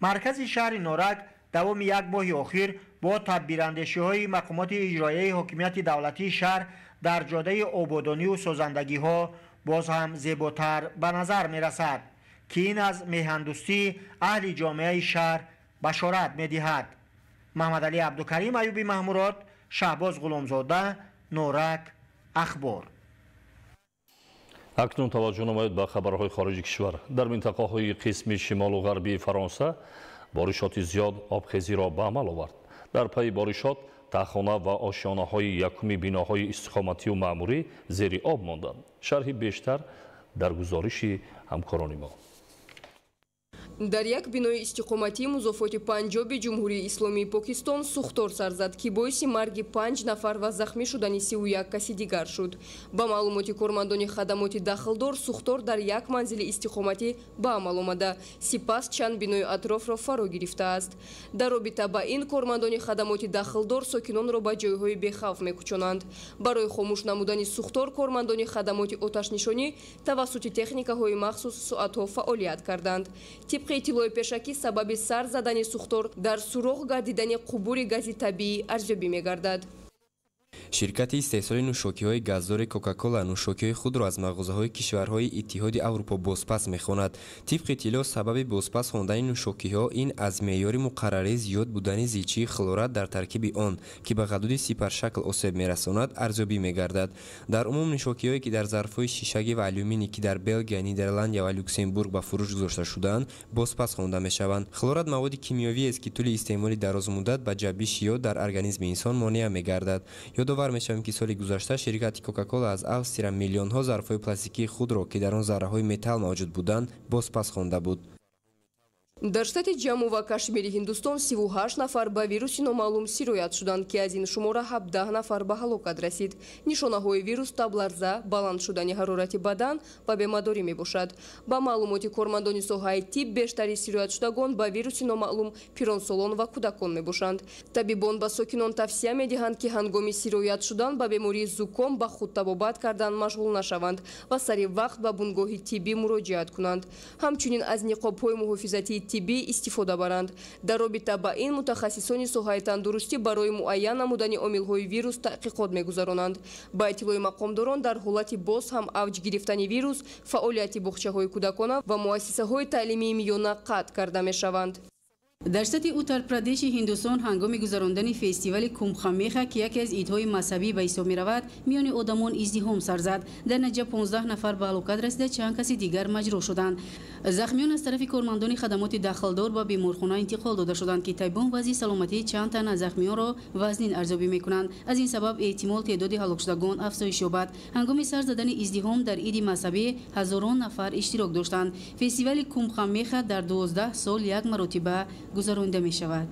Маркази шаҳри Норак давоми як моҳи охир бо тадбирандешиҳои мақомоти иҷроияи ҳокимияти давлатии шаҳр дар ҷодаи ободонию созандагиҳо боз ҳам зеботар ба назар мерасад, ки ин аз меҳандӯстии аҳли ҷомеаи шаҳр башорат медиҳад. Маҳмадалӣ Абдукарим, Аюби Маҳмурод, Шаҳбоз Ғуломзода, Норак, Ахбор. Акнун таваҷҷӯҳ намоед ба хабарҳои хориҷи кишвар. Дар минтақаҳои қисми шимолу ғарбии Фаронса боришоти зиёд обхезиро ба амал овард. Дар пайи боришот таҳхона ва ошёнаҳои якуми биноҳои истиқоматию маъмурӣ зери об монданд. Шарҳи бештар дар гузориши ҳамкорони мо. Дар як бинои истиқоматии музофоти Панҷоби Ҷумҳурии Исломии Покистон сӯхтор сар зад, ки боиси марги 5 нафар ва захмӣ шудани 31 каси дигар шуд. Ба маълумоти кормандони хадамоти дахлдор, сӯхтор дар як манзили истиқоматӣ ба амал омада, сипас чанд бинои атрофро фаро гирифтааст. Дар робита ба ин кормандони хадамоти дахлдор сокинонро ба ҷойҳои бехавф мекӯчонанд. Барои хомӯш намудани сӯхтор кормандони хадамоти оташнишонӣ тавассути техникаҳои махсус соатҳо фаъолият карданд. Тибқи иттилои пешакӣ, сабаби сар задани сӯхтор дар суроғ гардидани қубури гази табиӣ арзёбӣ мегардад. Ширкати истеҳсоли нӯшокиҳои газдори Кока-Кола нӯшокиҳои худро аз мағозаҳои кишварҳои Иттиҳоди Аврупо бозпас мехонад. Тибқи иттилоъ, сабаби бозпас хондани нӯшокиҳо ин аз меъёри муқаррарӣ зиёд будани зичии хлорат дар таркиби он, ки ба ғадуди сипаршакл осеб мерасонад, арзёбӣ мегардад. Дар умум нӯшокиҳое, ки дар зарфҳои шишагӣ ва алюминӣ, ки дар Белгия, Нидерландия ва Люксембург ба фурӯш гузошта шудаанд, бозпас хонда мешаванд. Хлорат маводи кимиёвиест, ки тӯли истеъмоли дарозмуддат ба ҷаббиши ёд дар организми инсон монеа мегардад. Ёдовар мешавем, ки соли гузашта ширкати Кока-Кола аз Австрия миллионҳо зарфҳои пластикии худро, ки дар он зарраҳои металл мавҷуд буданд, бозпас хонда буд. Дар штати Ҷамму ва Кашмири Ҳиндустон 38 нафар ба вируси номаълум сироят шуданд, ки аз ин шумора 17 нафар ба ҳалокат расид. Нишонаҳои вирус табларза, баланд шудани ҳарорати бадан ва бемадорӣ мебошад. Ба маълумоти кормандони соҳаи тиб, бештари сироятшудагон ба вируси номаълум пиронсолон ва кӯдакон мебошанд. Табибон ба сокинон тавсия медиҳанд, ки ҳангоми сироят шудан ба бемории зуком ба худтабобат кардан машғул нашаванд ва сари вақт ба бунгоҳи тиббӣ муроҷиат кунанд. Ҳамчунин аз ниқобҳои муҳофизатии тиббӣ истифода баранд. Дар робита ба ин мутахассисони соҳаи тандурустӣ барои муайян намудани омилҳои вирус таҳқиқот мегузаронанд. Ба иттилои мақомдорон, дар ҳолати боз ҳам авҷ гирифтани вирус, фаъолияти боғчаҳои кӯдакона ва муассисаҳои таълимии миёна қатъ карда мешаванд. Дар штати Утар-Прадеши Ҳиндустон ҳангоми гузарондани фестивали Кумбхамеха, ки яке аз идҳои мазҳабӣ ба ҳисоб меравад, миёни одамон издиҳом сар зад. Дар натиҷа 15 нафар ба ҳалокат расида, чанд каси дигар маҷрӯҳ шуданд. Захмиён аз тарафи кормандони хадамоти дахлдор ба беморхона интиқол дода шуданд, ки табибон вазъи саломатии чанд тан аз захмиёнро вазнин арзёбӣ мекунанд. Аз ин сабаб эҳтимол теъдоди ҳалокшудагон афзоиш ёбад. Ҳангоми сар задани издиҳом дар иди мазҳабӣ ҳазорон нафар иштирок доштанд. Фестивали Кумбхамеха дар 12 сол як маротиба гузаронида мешавад.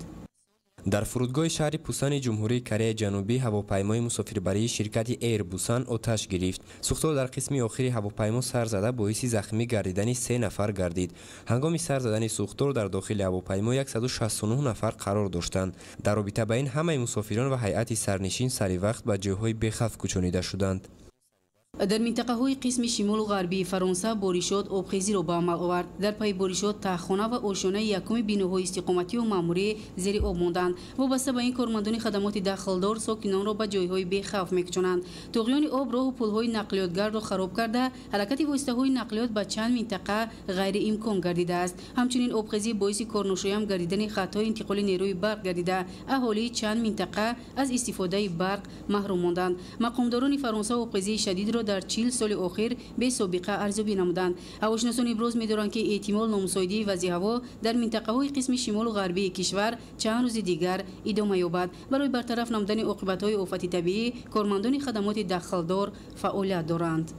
Дар фурудгоҳи шаҳри Пусани Ҷумҳурии Кореяи Ҷанубӣ ҳавопаймои мусофирбарии ширкати Эйр Бусан оташ гирифт. Сӯхтор дар қисми охири ҳавопаймо сар зада боиси захмӣ гардидани 3 нафар гардид. Ҳангоми сар задани сӯхтор дар дохили ҳавопаймо 169 нафар қарор доштанд. Дар робита ба ин ҳамаи мусофирон ва ҳайати сарнишин сари вақт ба ҷойҳои бехавф кӯчонида шуданд. Дар минтақаҳои қисми шимолу ғарбии Фаронса боришот обхезиро ба амал овард. Дар пайи боришот таҳхона ва ошёнаи якуми биноҳои истиқоматию маъмурӣ зери об монданд. Вобаста ба ин кормандони хадамоти дахлдор сокинонро ба ҷойҳои бехавф мекӯчонанд. Туғёни об роҳу пулҳои нақлиётгардро хароб карда, ҳаракати воситаҳои нақлиёт ба чанд минтақа ғайриимкон гардидааст. Ҳамчунин обхезӣ боиси корношоям гардидани хатҳои интиқоли нерӯи барқ гардида, аҳолии чанд минтақа аз истифодаи барқ маҳрум монданд. Мақомдорони Фаронса обхезии шадидро дар 40 соли охир бесобиқа арзёбӣ намуданд. Ҳавошиносон иброз медоранд, ки эҳтимол номусоидии вазъи ҳаво дар минтақаҳои қисми шимолу ғарбии кишвар чанд рӯзи дигар идома ёбад. Барои бартараф намудани оқибатҳои офати табиӣ кормандони хадамоти дахлдор фаъолият доранд.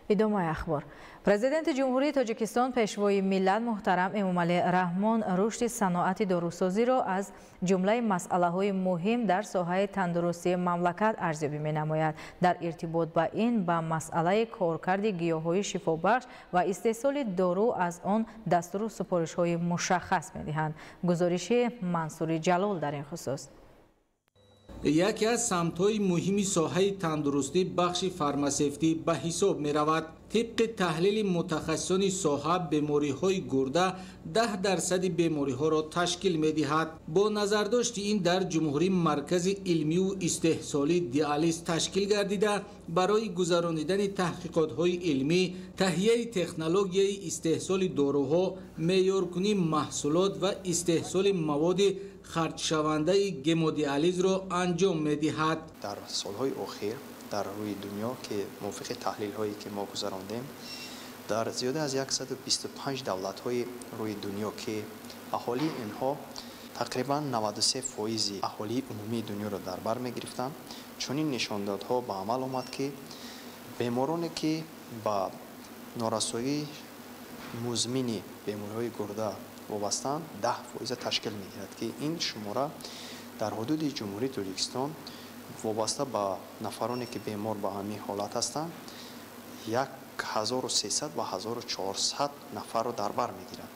Идомаи ахбор. Президенти Ҷумҳурии Тоҷикистон, Пешвои миллат муҳтарам Эмомалӣ Раҳмон рушди саноати дорусозиро аз ҷумлаи масъалаҳои муҳим дар соҳаи тандурустии мамлакат арзёбӣ менамояд. Дар иртибот ба ин ба масъалаи коркарди гиёҳҳои шифобахш ва истеҳсоли дору аз он дастуру супоришҳои мушаххас медиҳанд. Гузориши Мансури Ҷалол дар ин хусус. Яке аз самтҳои муҳими соҳаи тандурустӣ бахши фармасевтӣ ба ҳисоб меравад. Тибқи таҳлили мутахассисони соҳа, бемориҳои гурда 10% бемориҳоро ташкил медиҳад. Бо назардошти ин дар ҷумҳурӣ маркази илмию истеҳсолии диализ ташкил гардида, барои гузаронидани таҳқиқотҳои илмӣ, таҳияи технологияи истеҳсоли доруҳо, меъёркунии маҳсулот ва истеҳсоли маводи харҷшавандаи гемодиализро анҷом медиҳад. Дар солҳои охир дар рӯи дунё, ки мувофиқи таҳлилҳое ки мо гузарондем, дар зиёда аз 125 давлатҳои рӯи дунё, ки аҳолии инҳо тақрибан 93% аҳолии умумии дунёро дар бар мегирифтанд, чунин нишондодҳо ба амал омад, ки бемороне ки ба норасоии музмини бемориҳои гурда вобастаанд 10% ташкил медиҳад, ки ин шумора дар ҳудуди Ҷумҳурии Тоҷикистон вобаста ба нафароне ки бемор ба ҳамин ҳолат ҳастанд 1300 ва 1400 нафарро дар бар мегирад.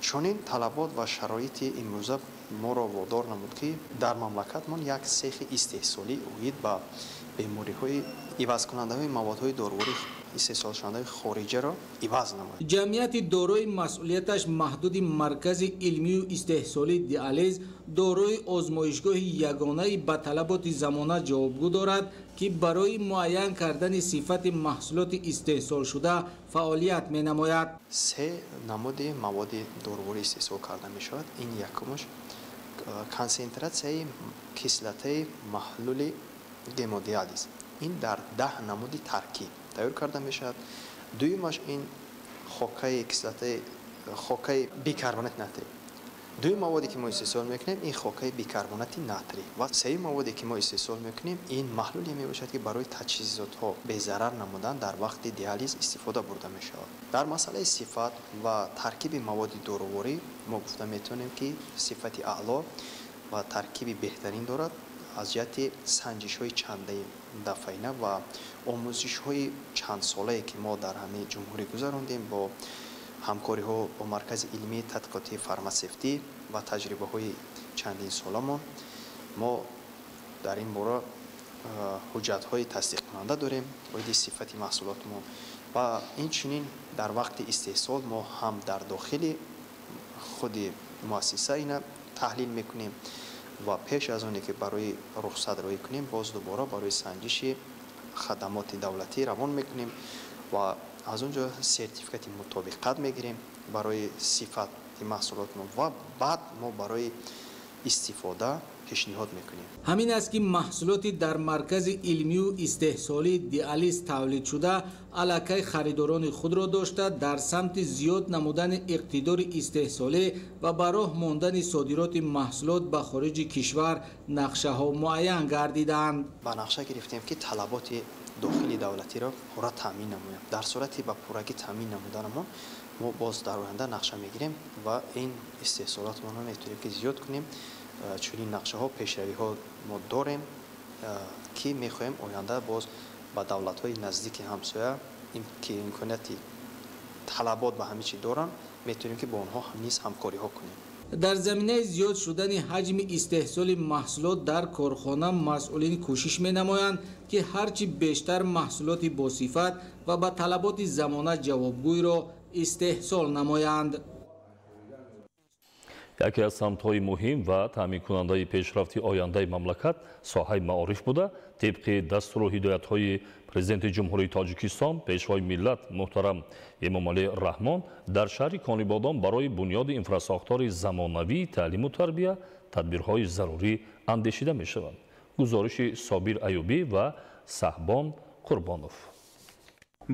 Чунин талабот ва шароити имрӯза моро водор намуд, ки дар мамлакатмон як сехи истеҳсолӣ оид ба бемориҳои ивазкунандаҳои маводҳои доруворӣ истеҳсолшавандаи хориҷаро иваз намояд. Ҷамъияти дорои масъулияташ маҳдуди Маркази илмию истеҳсолии диализ дорои озмоишгоҳи ягонаи ба талаботи замона ҷавобгӯ дорад, ки барои муайян кардани сифати маҳсулоти истеҳсолшуда фаъолият менамояд. Се намуди маводи доруворӣ истеҳсол карда мешавад. Ин якумаш консентратсияи кислотаи маҳлули гемодиализ. Ин дар 10 намуди таркиб тайёр карда мешавад. Дуюмаш ин хокаи кислотаи хокаи бикарбонати натрий. Дуюм маводе ки мо истеҳсол мекунем ин хокаи бикарбонати натрий ва сеюм маводе ки мо истеҳсол мекунем ин маҳлуле мебошад, ки барои таҷҳизотҳо безарар намудан дар вақти диализ истифода бурда мешавад. Дар масъалаи сифат ва таркиби маводи доруворӣ мо гуфта метавонем, ки сифати аъло ва таркиби беҳтарин дорад. Аз ҷиҳати санҷишҳои чандаи дафъаина ва омӯзишҳои чандсолае ки мо дар ҳамаи ҷумҳурӣ гузарондем бо ҳамкориҳо бо Маркази илмии тадқиқотии фармасевтӣ ва таҷрибаҳои чандинсоламон мо дар ин бора ҳуҷҷатҳои тасдиқкунанда дорем оиди сифати маҳсулотмон ва инчунин дар вақти истеҳсол мо ҳам дар дохили худи муассиса ина таҳлил мекунем ва пеш аз оне ки барои рухсат роҳӣ кунем боз дубора барои санҷиши хадамоти давлатӣ равон мекунем ва аз он ҷо сертификати мутобиқат мегирем барои сифати маҳсулотмон ва баъд мо барои истифода пешниҳод мекунем. Ҳамин аст, ки маҳсулоти дар Маркази илмию истеҳсолии диализ тавлидшуда аллакай харидорони худро дошта, дар самти зиёд намудани иқтидори истеҳсолӣ ва ба роҳ мондани содироти маҳсулот ба хориҷи кишвар нақшаҳо муайян гардиданд. Ба нақша гирифтем, ки талаботи дохили давлатиро пурра таъмин намоем. Дар сурати ба пуррагӣ таъмин намуданамон мо боз дар оянда нақша мегирем ва ин истеҳсолотмонро метавонем ки зиёд кунем. Чунин нақшаҳо, пешравиҳо мо дорем, ки мехоҳем оянда боз ба давлатҳои наздики ҳамсоя, ки имконияти талабот ба ҳамин чи доранд, метавонем ки бо онҳо низ ҳамкориҳо кунем. Дар заминаи зиёд шудани ҳаҷми истеҳсоли маҳсулот дар корхона масъулин кӯшиш менамоянд, ки ҳарчи бештар маҳсулоти босифат ва ба талаботи замона ҷавобгӯйро истеҳсол намоянд. Яке аз самтҳои муҳим ва таъминкунандаи пешрафти ояндаи мамлакат соҳаи маориф буда, тибқи дастуру ҳидоятҳои Президенти Ҷумҳурии Тоҷикистон, Пешвои миллат муҳтарам Эмомалӣ Раҳмон дар шаҳри Конибодом барои бунёди инфрасохтори замонавии таълиму тарбия тадбирҳои зарурӣ андешида мешаванд. Гузориши Собир Аюбӣ ва Саҳбон Қурбонов.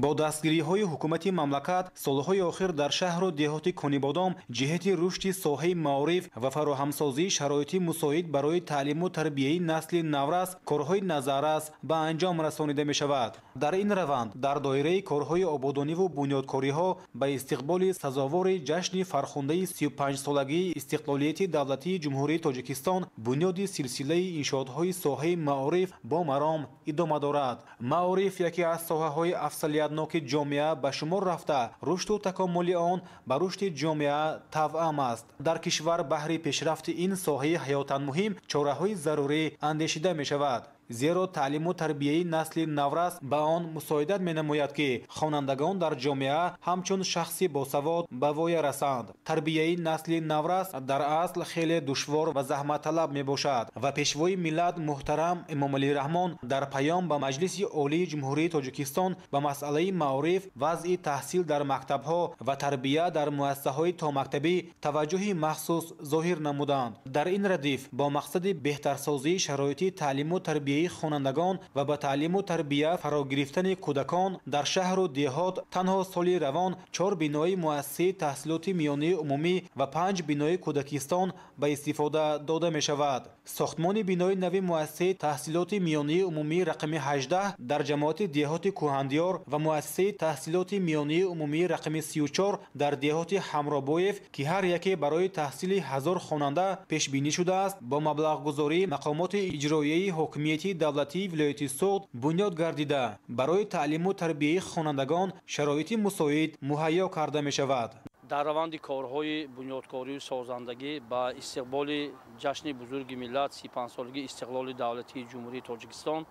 Бо дастгириҳои ҳукумати мамлакат солҳои охир дар шаҳру деҳоти Конибодом ҷиҳати рушди соҳаи маориф ва фароҳамсозии шароити мусоид барои таълиму тарбияи насли наврас корҳои назаррас ба анҷом расонида мешавад. Дар ин раванд дар доираи корҳои ободониву бунёдкориҳо ба истиқболи сазовори ҷашни фархундаи 35-солагии истиқлолияти давлатии Ҷумҳурии Тоҷикистон бунёди силсилаи иншоотҳои соҳаи маориф бо маром идома дорад. Маориф яке аз соҳаҳои афзалият ноки ҷомеа ба шумор рафта, рушду такомули он ба рушди ҷомеа тавъам аст. Дар кишвар баҳри пешрафти ин соҳаи ҳаётан муҳим чораҳои зарурӣ андешида мешавад. Зеро таълиму тарбияи насли наврас ба он мусоидат менамояд, ки хонандагон дар ҷомеа ҳамчун шахси босавод ба воя расанд. Тарбияи насли наврас дар асл хеле душвор ва заҳматталаб мебошад ва Пешвои миллат муҳтарам Эмомалӣ Раҳмон дар паём ба Маҷлиси Олии Ҷумҳурии Тоҷикистон ба масъалаи маориф, вазъи таҳсил дар мактабҳо ва тарбия дар муассисаҳои томактабӣ таваҷҷӯҳи махсус зоҳир намуданд. Дар ин радиф бо мақсади беҳтарсозии шароити таълиму тарбия тарбияи хонандагон ва ба таълиму тарбия фаро гирифтани кӯдакон дар шаҳру деҳот танҳо соли равон 4 бинои муассисаи таҳсилоти миёнаи умумӣ ва 5 бинои кӯдакистон ба истифода дода мешавад. Сохтмони бинои нави муассисаи таҳсилоти миёнаи умумии рақами 18 дар ҷамоати деҳоти Кӯҳандиёр ва муассисаи таҳсилоти миёнаи умумии рақами 34 дар деҳоти Ҳамробоев, ки ҳар яке барои таҳсили 1000 хонанда пешбинӣ шудааст, бо маблағгузории мақомоти иҷроияи ҳокимияти давлатии вилояти Суғд бунёд гардида, барои таълиму тарбияи хонандагон шароити мусоид муҳайё карда мешавад. Дар раванди корҳои бунёдкорию созандагӣ ба истиқболи ҷашни бузурги миллат 35-солагии истиқлоли давлатии Ҷумҳурии Тоҷикистон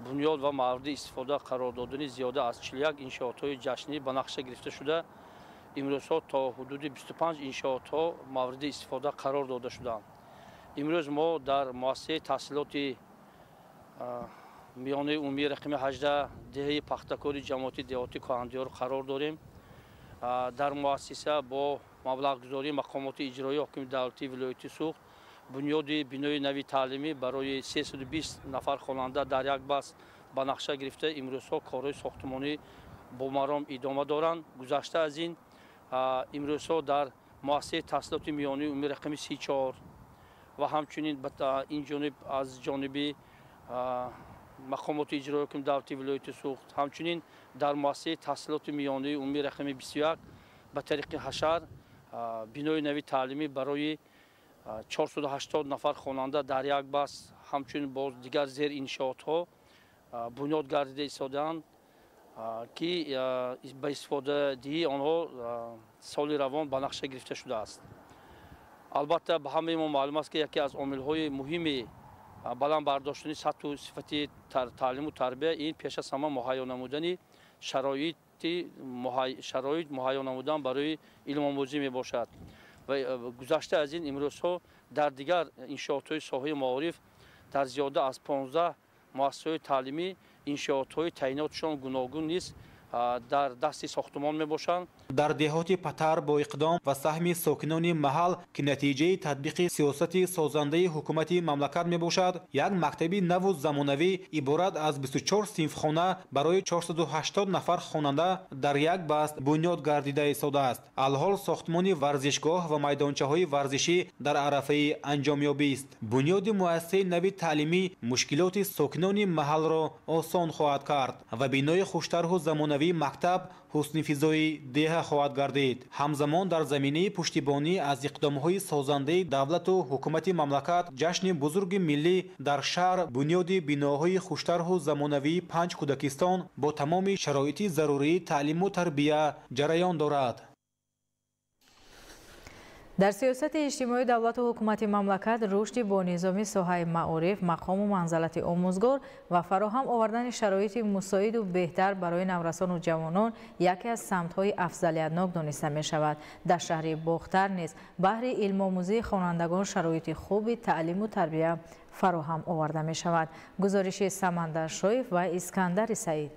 бунёд ва мавриди истифода қарор додани зиёда аз 41 иншоотҳои ҷашнӣ ба нақша гирифта шуда, имрӯзҳо то ҳудуди 25 иншоотҳо мавриди истифода қарор дода шудаанд. Имрӯз мо дар муассисаи таҳсилоти миёнаи умумии рақами 18 деҳаи Пахтакори ҷамоати деҳоти Кӯҳандиёр қарор дорем. Дар муассиса бо маблағгузории мақомоти иҷроии ҳокими давлатии вилояти Суғд бунёди бинои нави таълимӣ барои 320 нафар хонанда дар як бас ба нақша гирифта, имрӯзҳо корҳои сохтмонӣ бо маром идома доранд. Гузашта аз ин, имрӯзҳо дар муассисаи таҳсилоти миёнаи умумии рақами 34 ва ҳамчунин ин ҷониб аз ҷониби мақомоти иҷроии ҳокими давлатии вилояти Суғд, ҳамчунин дар муассисаи таҳсилоти миёнаи умумии рақами 21 ба тариқи ҳашар бинои нави таълимӣ барои 480 нафар хонанда дар як бас, ҳамчунин боз дигар зериншоотҳо бунёд гардида истодаанд, ки ба истифодадиҳии онҳо соли равон ба нақша гирифта шудааст. Албатта, ба ҳамаи мо маълум аст, ки яке аз омилҳои муҳими баланд бардоштани сатҳу сифати таълиму тарбия ин пеш аз ҳама муҳайё намудани шароит муҳайё намудан барои илмомӯзӣ мебошад. Ва гузашта аз ин, имрӯзҳо дар дигар иншоотҳои соҳаи маориф дар зиёда аз 15 муассисаҳои таълимӣ иншоотҳои таъинотшон гуногун низ дар дасти сохтмон мебошанд. Дар деҳоти Патар бо иқдом ва саҳми сокинони маҳал, ки натиҷаи татбиқи сиёсати созандаи ҳукумати мамлакат мебошад, як мактаби наву замонавӣ иборат аз 24 синфхона барои 480 нафар хонанда дар як баст бунёд гардида истодааст. Алҳол сохтмони варзишгоҳ ва майдончаҳои варзишӣ дар арафаи анҷомёбист. Бунёди муассисаи нави таълимӣ мушкилоти сокинони маҳалро осон хоҳад кард ва бинои хуштарҳу замонавӣ мактаб ҳусни физои деҳа хоҳад гардид. Ҳамзамон дар заминаи пуштибонӣ аз иқдомҳои созандаи давлату ҳукумати мамлакат ҷашни бузурги миллӣ дар шаҳр бунёди биноҳои хуштарҳу замонавии 5 кӯдакистон бо тамоми шароити зарурии таълиму тарбия ҷараён дорад. Дар сиёсати иҷтимоии давлату ҳукумати мамлакат рушди бо низоми соҳаи маориф, мақому манзалати омӯзгор ва фароҳам овардани шароити мусоиду беҳтар барои наврасону ҷавонон яке аз самтҳои афзалиятнок дониста мешавад. Дар шаҳри Бохтар низ баҳри илмомӯзии хонандагон шароити хуби таълиму тарбия фароҳам оварда мешавад. Гузориши Самандар Шоев ва Искандари Саид.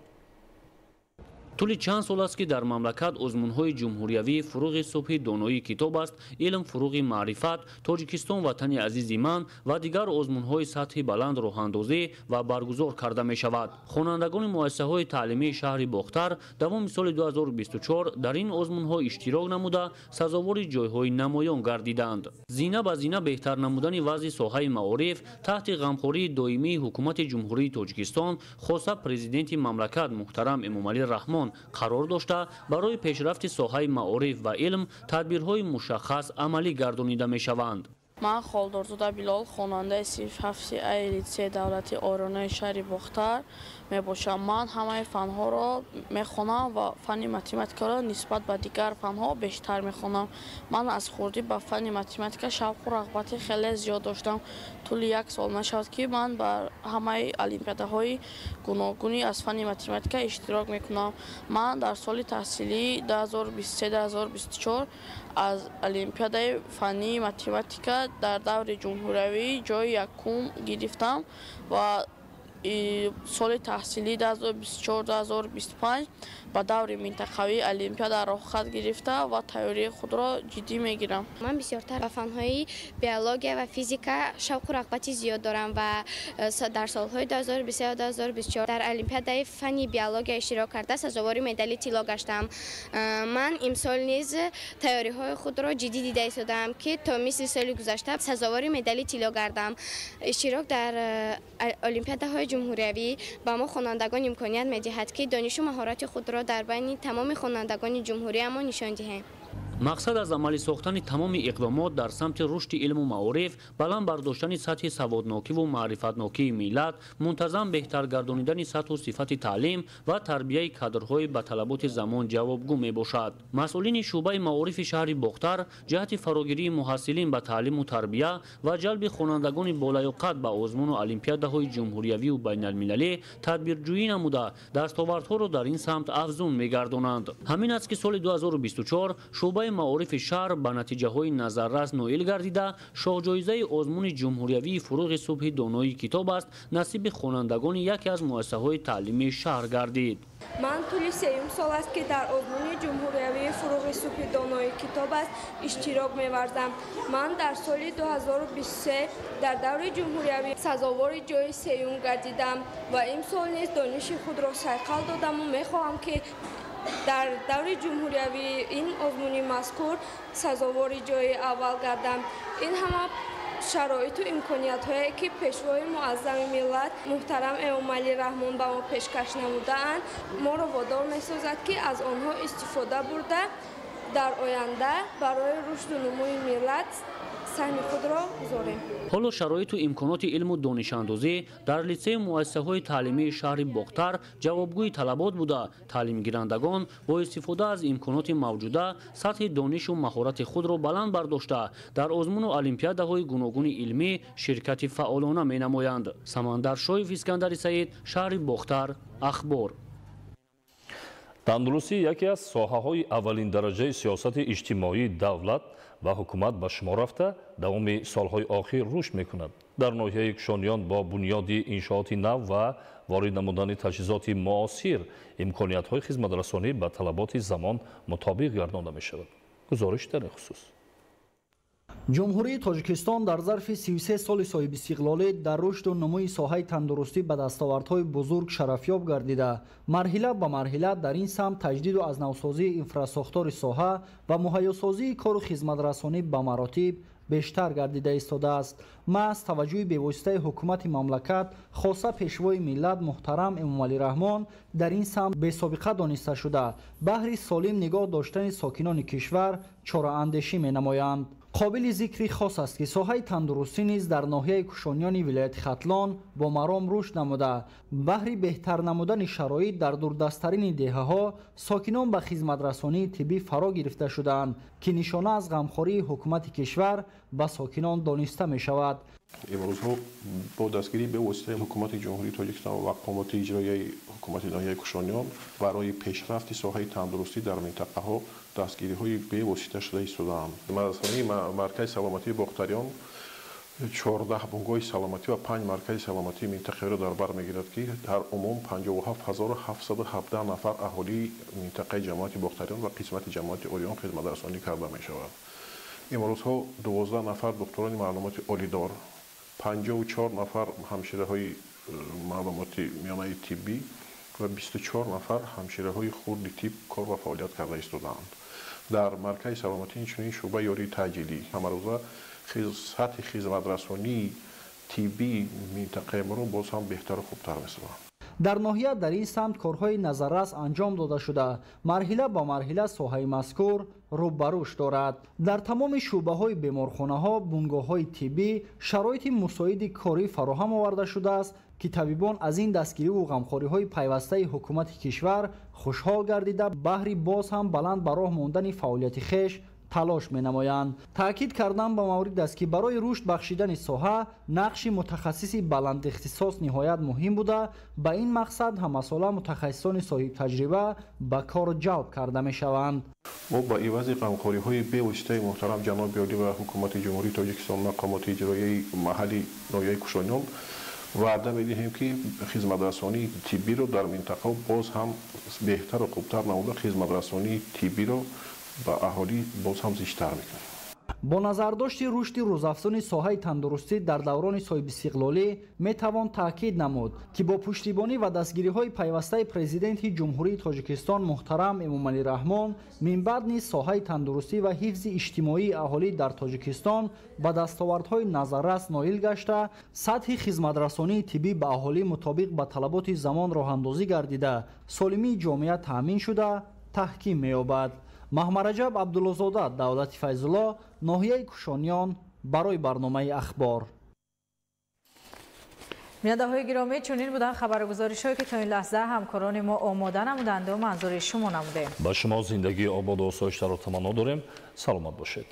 Тӯли чанд сол аст, ки дар мамлакат озмунҳои ҷумҳуриявии фуруғи субҳи доноии китоб аст, илм фуруғи маърифат, Тоҷикистон ватани азизи ман ва дигар озмунҳои сатҳи баланд роҳандозӣ ва баргузор карда мешавад. Хонандагони муассисаҳои таълимии шаҳри Бохтар давоми соли 2024 дар ин озмунҳо иштирок намуда, сазовори ҷойҳои намоён гардиданд. Зина ба зина беҳтар намудани вазъи соҳаи маориф таҳти ғамхории доимии ҳукумати Ҷумҳурии Тоҷикистон, хоса президенти мамлакат муҳтарам Эмомалӣ Раҳмон қарор дошта, барои пешрафти соҳаи маориф ва илм тадбирҳои мушаххас амалӣ гардонида мешаванд. Ман Холдорзода Билол, хонандаи синфи 7 А литсейи давлатии Оронаи шаҳри Бохтар мебошам. Ман ҳамаи фанҳоро мехонам ва фанни математикаро нисбат ба дигар фанҳо бештар мехонам. Ман аз хурдӣ ба фанни математика шавқу рағбати хеле зиёд доштам. Тӯли як сол мешавад, ки ман ба ҳамаи олимпиадаҳои гуногунӣ аз фанни математика иштирок мекунам. Ман дар соли таҳсилии 2023-2024 аз олимпиадаи фаннии математика дар даври ҷумҳуриявӣ ҷои якум гирифтам ва Соли таҳсилии 2024-2025 ба даври минтақавии олимпиада роҳхат гирифта ва тайёрии худро ҷиддӣ мегирам. Ман бисёртар ба фанҳои биология ва физика шавқу рағбати зиёд дорам ва дар солҳои 2023-2024 дар олимпиадаи фанни биология иштирок карда сазовори медали тилло гаштам. Ман имсол низ тайёриҳои худро ҷиддӣ дида истодаам, ки то мисли соли гузашта сазовори медали тилло гардам. Иштирок дар олимпиадаҳои ҷумҳуриявӣ ба мо хонандагон имконият медиҳад, ки донишу маҳорати худро дар байни тамоми хонандагони ҷумҳуриямон нишон диҳем. Мақсад аз амалӣ сохтани тамоми иқдомот дар самти рушди илму маориф, баланд бардоштани сатҳи саводнокиву маърифатнокии миллат, мунтазам беҳтар гардонидани сатҳу сифати таълим ва тарбияи кадрҳои ба талаботи замон ҷавобгӯ мебошад. Масъулини шӯъбаи маорифи шаҳри Бохтар ҷиҳати фарогирии муҳассилин ба таълиму тарбия ва ҷалби хонандагони болаёқат ба озмуну олимпиадаҳои ҷумҳуриявию байналмилалӣ тадбирҷӯӣ намуда, дастовардҳоро дар ин самт афзун мегардонанд. Ҳамин аст, ки соли 2024 шӯъбаи маорифи шаҳр ба натиҷаҳои назаррас ноил гардида, шоҳҷоизаи озмуни ҷумҳуриявии фуруғи субҳи доноии китоб аст насиби хонандагони яке аз муассисаҳои таълимии шаҳр гардид. Ман тӯли сеюм сол аст, ки дар озмуни ҷумҳуриявии фуруғи субҳи доноии китоб аст иштирок меварзам. Ман дар соли 2023 дар даври ҷумҳуриявӣ сазовори ҷои сеюм гардидам ва имсол низ дониши худро сайқал додаму мехоҳам, ки дар даври ҷумҳуриявии ин озмуни мазкур сазовори ҷои аввал гардам. Ин ҳама шароиту имкониятҳое, ки пешвои муаззами миллат муҳтарам Эмомалӣ Раҳмон ба мо пешкаш намудаанд, моро водор месозад, ки аз онҳо истифода бурда дар оянда барои рушду нумӯи миллат саҳми худро гузорем. Ҳоло шароиту имконоти илму донишандозӣ дар литсею муассисаҳои таълимии шаҳри Бохтар ҷавобгӯи талабот буда, таълимгирандагон бо истифода аз имконоти мавҷуда сатҳи донишу маҳорати худро баланд бардошта, дар озмуну олимпиадаҳои гуногуни илмӣ ширкати фаъолона менамоянд. Самандар Шоев, Искандари Саид, шаҳри Бохтар, Ахбор. Тандурустӣ яке аз соҳаҳои аввалин дараҷаи сиёсати иҷтимоии давлат ва ҳукумат ба шумор рафта, давоми солҳои охир рушд мекунад. Дар ноҳияи Кушониён бо бунёди иншооти нав ва ворид намудани таҷҳизоти муосир имкониятҳои хизматрасонӣ ба талаботи замон мутобиқ гардонда мешавад. Гузориш дар ин хусус. Ҷумҳурии Тоҷикистон дар зарфи 33 соли соҳибистиқлолӣ дар рушду нумӯи соҳаи тандурустӣ ба дастовардҳои бузург шарафёб гардида, марҳила ба марҳила дар ин самт таҷдиду аз навсозии инфрасохтори соҳа ва муҳайёсозии кору хизматрасонӣ ба маротиб бештар гардида истодааст. Маҳз таваҷҷӯҳи бевоситаи ҳукумати мамлакат, хоса пешвои миллат муҳтарам Эмомалӣ Раҳмон дар ин самт бесобиқа дониста шуда, баҳри солим нигоҳ доштани сокинони кишвар чораандешӣ менамоянд. Қобили зикри хос аст, ки соҳаи тандурустӣ низ дар ноҳияи Кушониёни вилояти Хатлон бо маром рушд намуда, баҳри беҳтар намудани шароит дар дурдасттарини деҳаҳо сокинон ба хизматрасонии тиббӣ фаро гирифта шудаанд, ки нишона аз ғамхории ҳукумати кишвар ба сокинон дониста мешавад. Имрӯзҳо бо дастгирии бевоситаи ҳукумати Ҷумҳурии Тоҷикистон ва мақомоти иҷроияи ҳукумати ноҳияи Кушониён барои пешрафти соҳаи тандурустӣ дар минтақаҳо дастгириҳои бевосита шуда истодаанд. Масалан, маркази саломатии Бохтариён 14 бунгоҳи саломатӣ ва 5 маркази саломатии минтақаиро дар бар мегирад, ки дар умум 57717 нафар аҳолии минтақаи ҷамоати Бохтариён ва қисмати ҷамоати Ориён хизматрасонӣ карда мешавад. Имрӯзҳо 12 нафар духтурони маълумоти олидор, 54 нафар ҳамшираҳои маълумоти миёнаи тиббӣ ва 24 нафар ҳамшираҳои хурди тиб кор ва фаъолият карда истодаанд. Дар маркази саломатӣ инчунин шӯъбаи ёрии таъҷилӣ ҳамарӯза сатҳи хизматрасонии тиббии минтақаи моро боз ҳам беҳтару хубтар месозанд. Дар ноҳия дар ин самт корҳои назаррас анҷом дода шуда, марҳила ба марҳила соҳаи мазкур рӯ ба рушд дорад. Дар тамоми шӯъбаҳои беморхонаҳо, бунгоҳҳои тиббӣ шароити мусоиди корӣ фароҳам оварда шудааст, ки табибон аз ин дастгириву ғамхориҳои пайвастаи ҳукумати кишвар хушҳол гардида, баҳри боз ҳам баланд ба роҳ мондани фаъолияти хеш талош менамоянд. Таъкид кардан ба маврид аст, ки барои рушд бахшидани соҳа нақши мутахассиси баландихтисос ниҳоят муҳим буда, ба ин мақсад ҳамасола мутахассисони соҳибтаҷриба ба кор ҷалб карда мешаванд. Мо ба ивази ғамхориҳои бевоситаи муҳтарам ҷаноби олӣ ва ҳукумати Ҷумҳурии Тоҷикистон, мақомоти иҷроияи маҳалли ноҳияи Кушониён Ваъда медиҳем, ки хизматрасонии тиббиро дар минтақа боз ҳам беҳтару хубтар намуда, хизматрасонии тиббиро ба аҳолӣ боз ҳам зичтар мекунем. Бо назардошти рушди рӯзафзуни соҳаи тандурустӣ дар даврони соҳибистиқлолӣ метавон таъкид намуд, ки бо пуштибонӣ ва дастгириҳои пайвастаи Президенти Ҷумҳурии Тоҷикистон муҳтарам Эмомалӣ Раҳмон минбаъд низ соҳаи тандурустӣ ва ҳифзи иҷтимоии аҳолӣ дар Тоҷикистон ба дастовардҳои назаррас ноил гашта, сатҳи хизматрасонии тиббӣ ба аҳолӣ мутобиқ ба талаботи замон роҳандозӣ гардида, солимии ҷомеа таъмин шуда таҳким меёбад. Маҳмараҷаб Абдуллозода, Давлати Файзулло, ноҳияи Кушониён, барои барномаи Ахбор. Бинандаҳои гиромӣ, чунин буданд хабаргузоришҳое, ки то ин лаҳза ҳамкорони мо омода намуданду манзури шумо намудем. Ба шумо зиндагии ободу осоиштаро таманно дорем. Саломат бошед.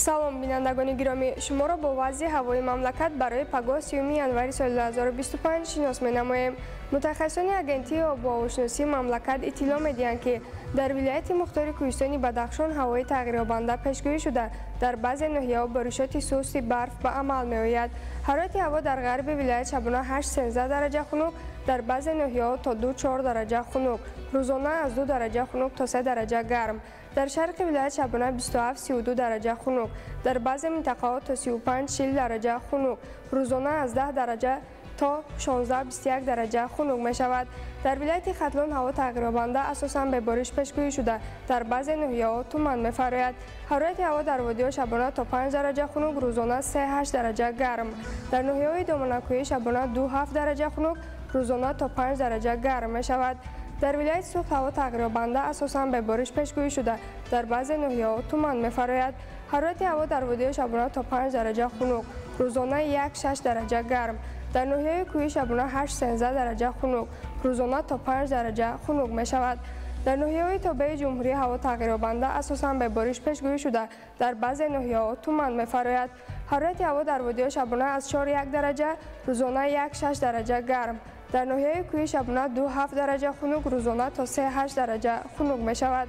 Салом, бинандагони гиромӣ, шуморо бо вазъи ҳавои мамлакат барои пагоҳ 30 январи соли 2025 шинос менамоем. Мутахассисони агентии обуҳавошиносии мамлакат иттилоъ медиҳанд, ки дар вилояти мухтори кӯҳистони Бадахшон ҳавои тағйирёбанда пешгӯӣ шуда, дар баъзе ноҳияҳо боришоти сусти барф ба амал меояд. Ҳарорати ҳаво дар ғарби вилоят шабона 8-13 дараҷа хунук, дар баъзе ноҳияҳо то 2-4 дараҷа хунук, рӯзона аз 2 дараҷа хунук то 3 дараҷа гарм. Дар шарқи вилоят шабона 27-32 дараҷа хунук, дар баъзе минтақаҳо то 35-40 дараҷа хунук, рӯзона аз 10 дараҷа то 16-21 дараҷа хунук мешавад. Дар вилояти Хатлон ҳаво тағйирёбанда, асосан бебориш пешгӯӣ шуда, дар баъзе ноҳияҳо туман мефарояд. Ҳарорати ҳаво дар водиҳо шабона то 5 дараҷа хунук, рӯзона 3-8 дараҷа гарм. Дар ноҳияҳои доманакӯҳӣ шабона 2-7 дараҷа хунук, рӯзона то 5 дараҷа гарм мешавад. Дар вилояти Суғд ҳаво тағйирёбанда, асосан бебориш пешгӯӣ шуда, дар баъзе ноҳияҳо туман мефарояд. Ҳарорати ҳаво дар водиҳо шабона то 5 дараҷа хунук, рӯзона 1-6 дараҷа гарм. Дар ноҳияҳои кӯҳӣ шабона 8-13 дараҷа хунук, рӯзона то 5 дараҷа хунук мешавад. Дар ноҳияҳои тобеи ҷумҳурӣ ҳаво тағйирёбанда, асосан бебориш пешгӯӣ шуда, дар баъзе ноҳияҳо туман мефарояд. Ҳарорати ҳаво дар водиҳо шабона аз 4-1 дараҷа, рӯзона 1-6 дараҷа гарм. Дар ноҳияҳои кӯҳӣ шабона 2-7 дараҷа хунук, рӯзона то 3-8 дараҷа хунук мешавад.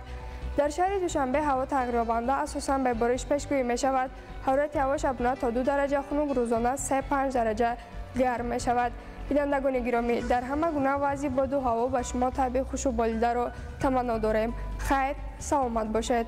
Дар шаҳри Душанбе ҳаво тағйирёбанда, асосан бебориш пешгӯӣ мешавад. Ҳарорати ҳаво шабона то 2 дараҷа хунук, рӯзона 3-5 дараҷа гарм мешавад. Бинандагони гиромӣ, дар ҳама гуна вазъи боду ҳаво ба шумо табъи хушу болидаро таманно дорем. Хайр, саломат бошед.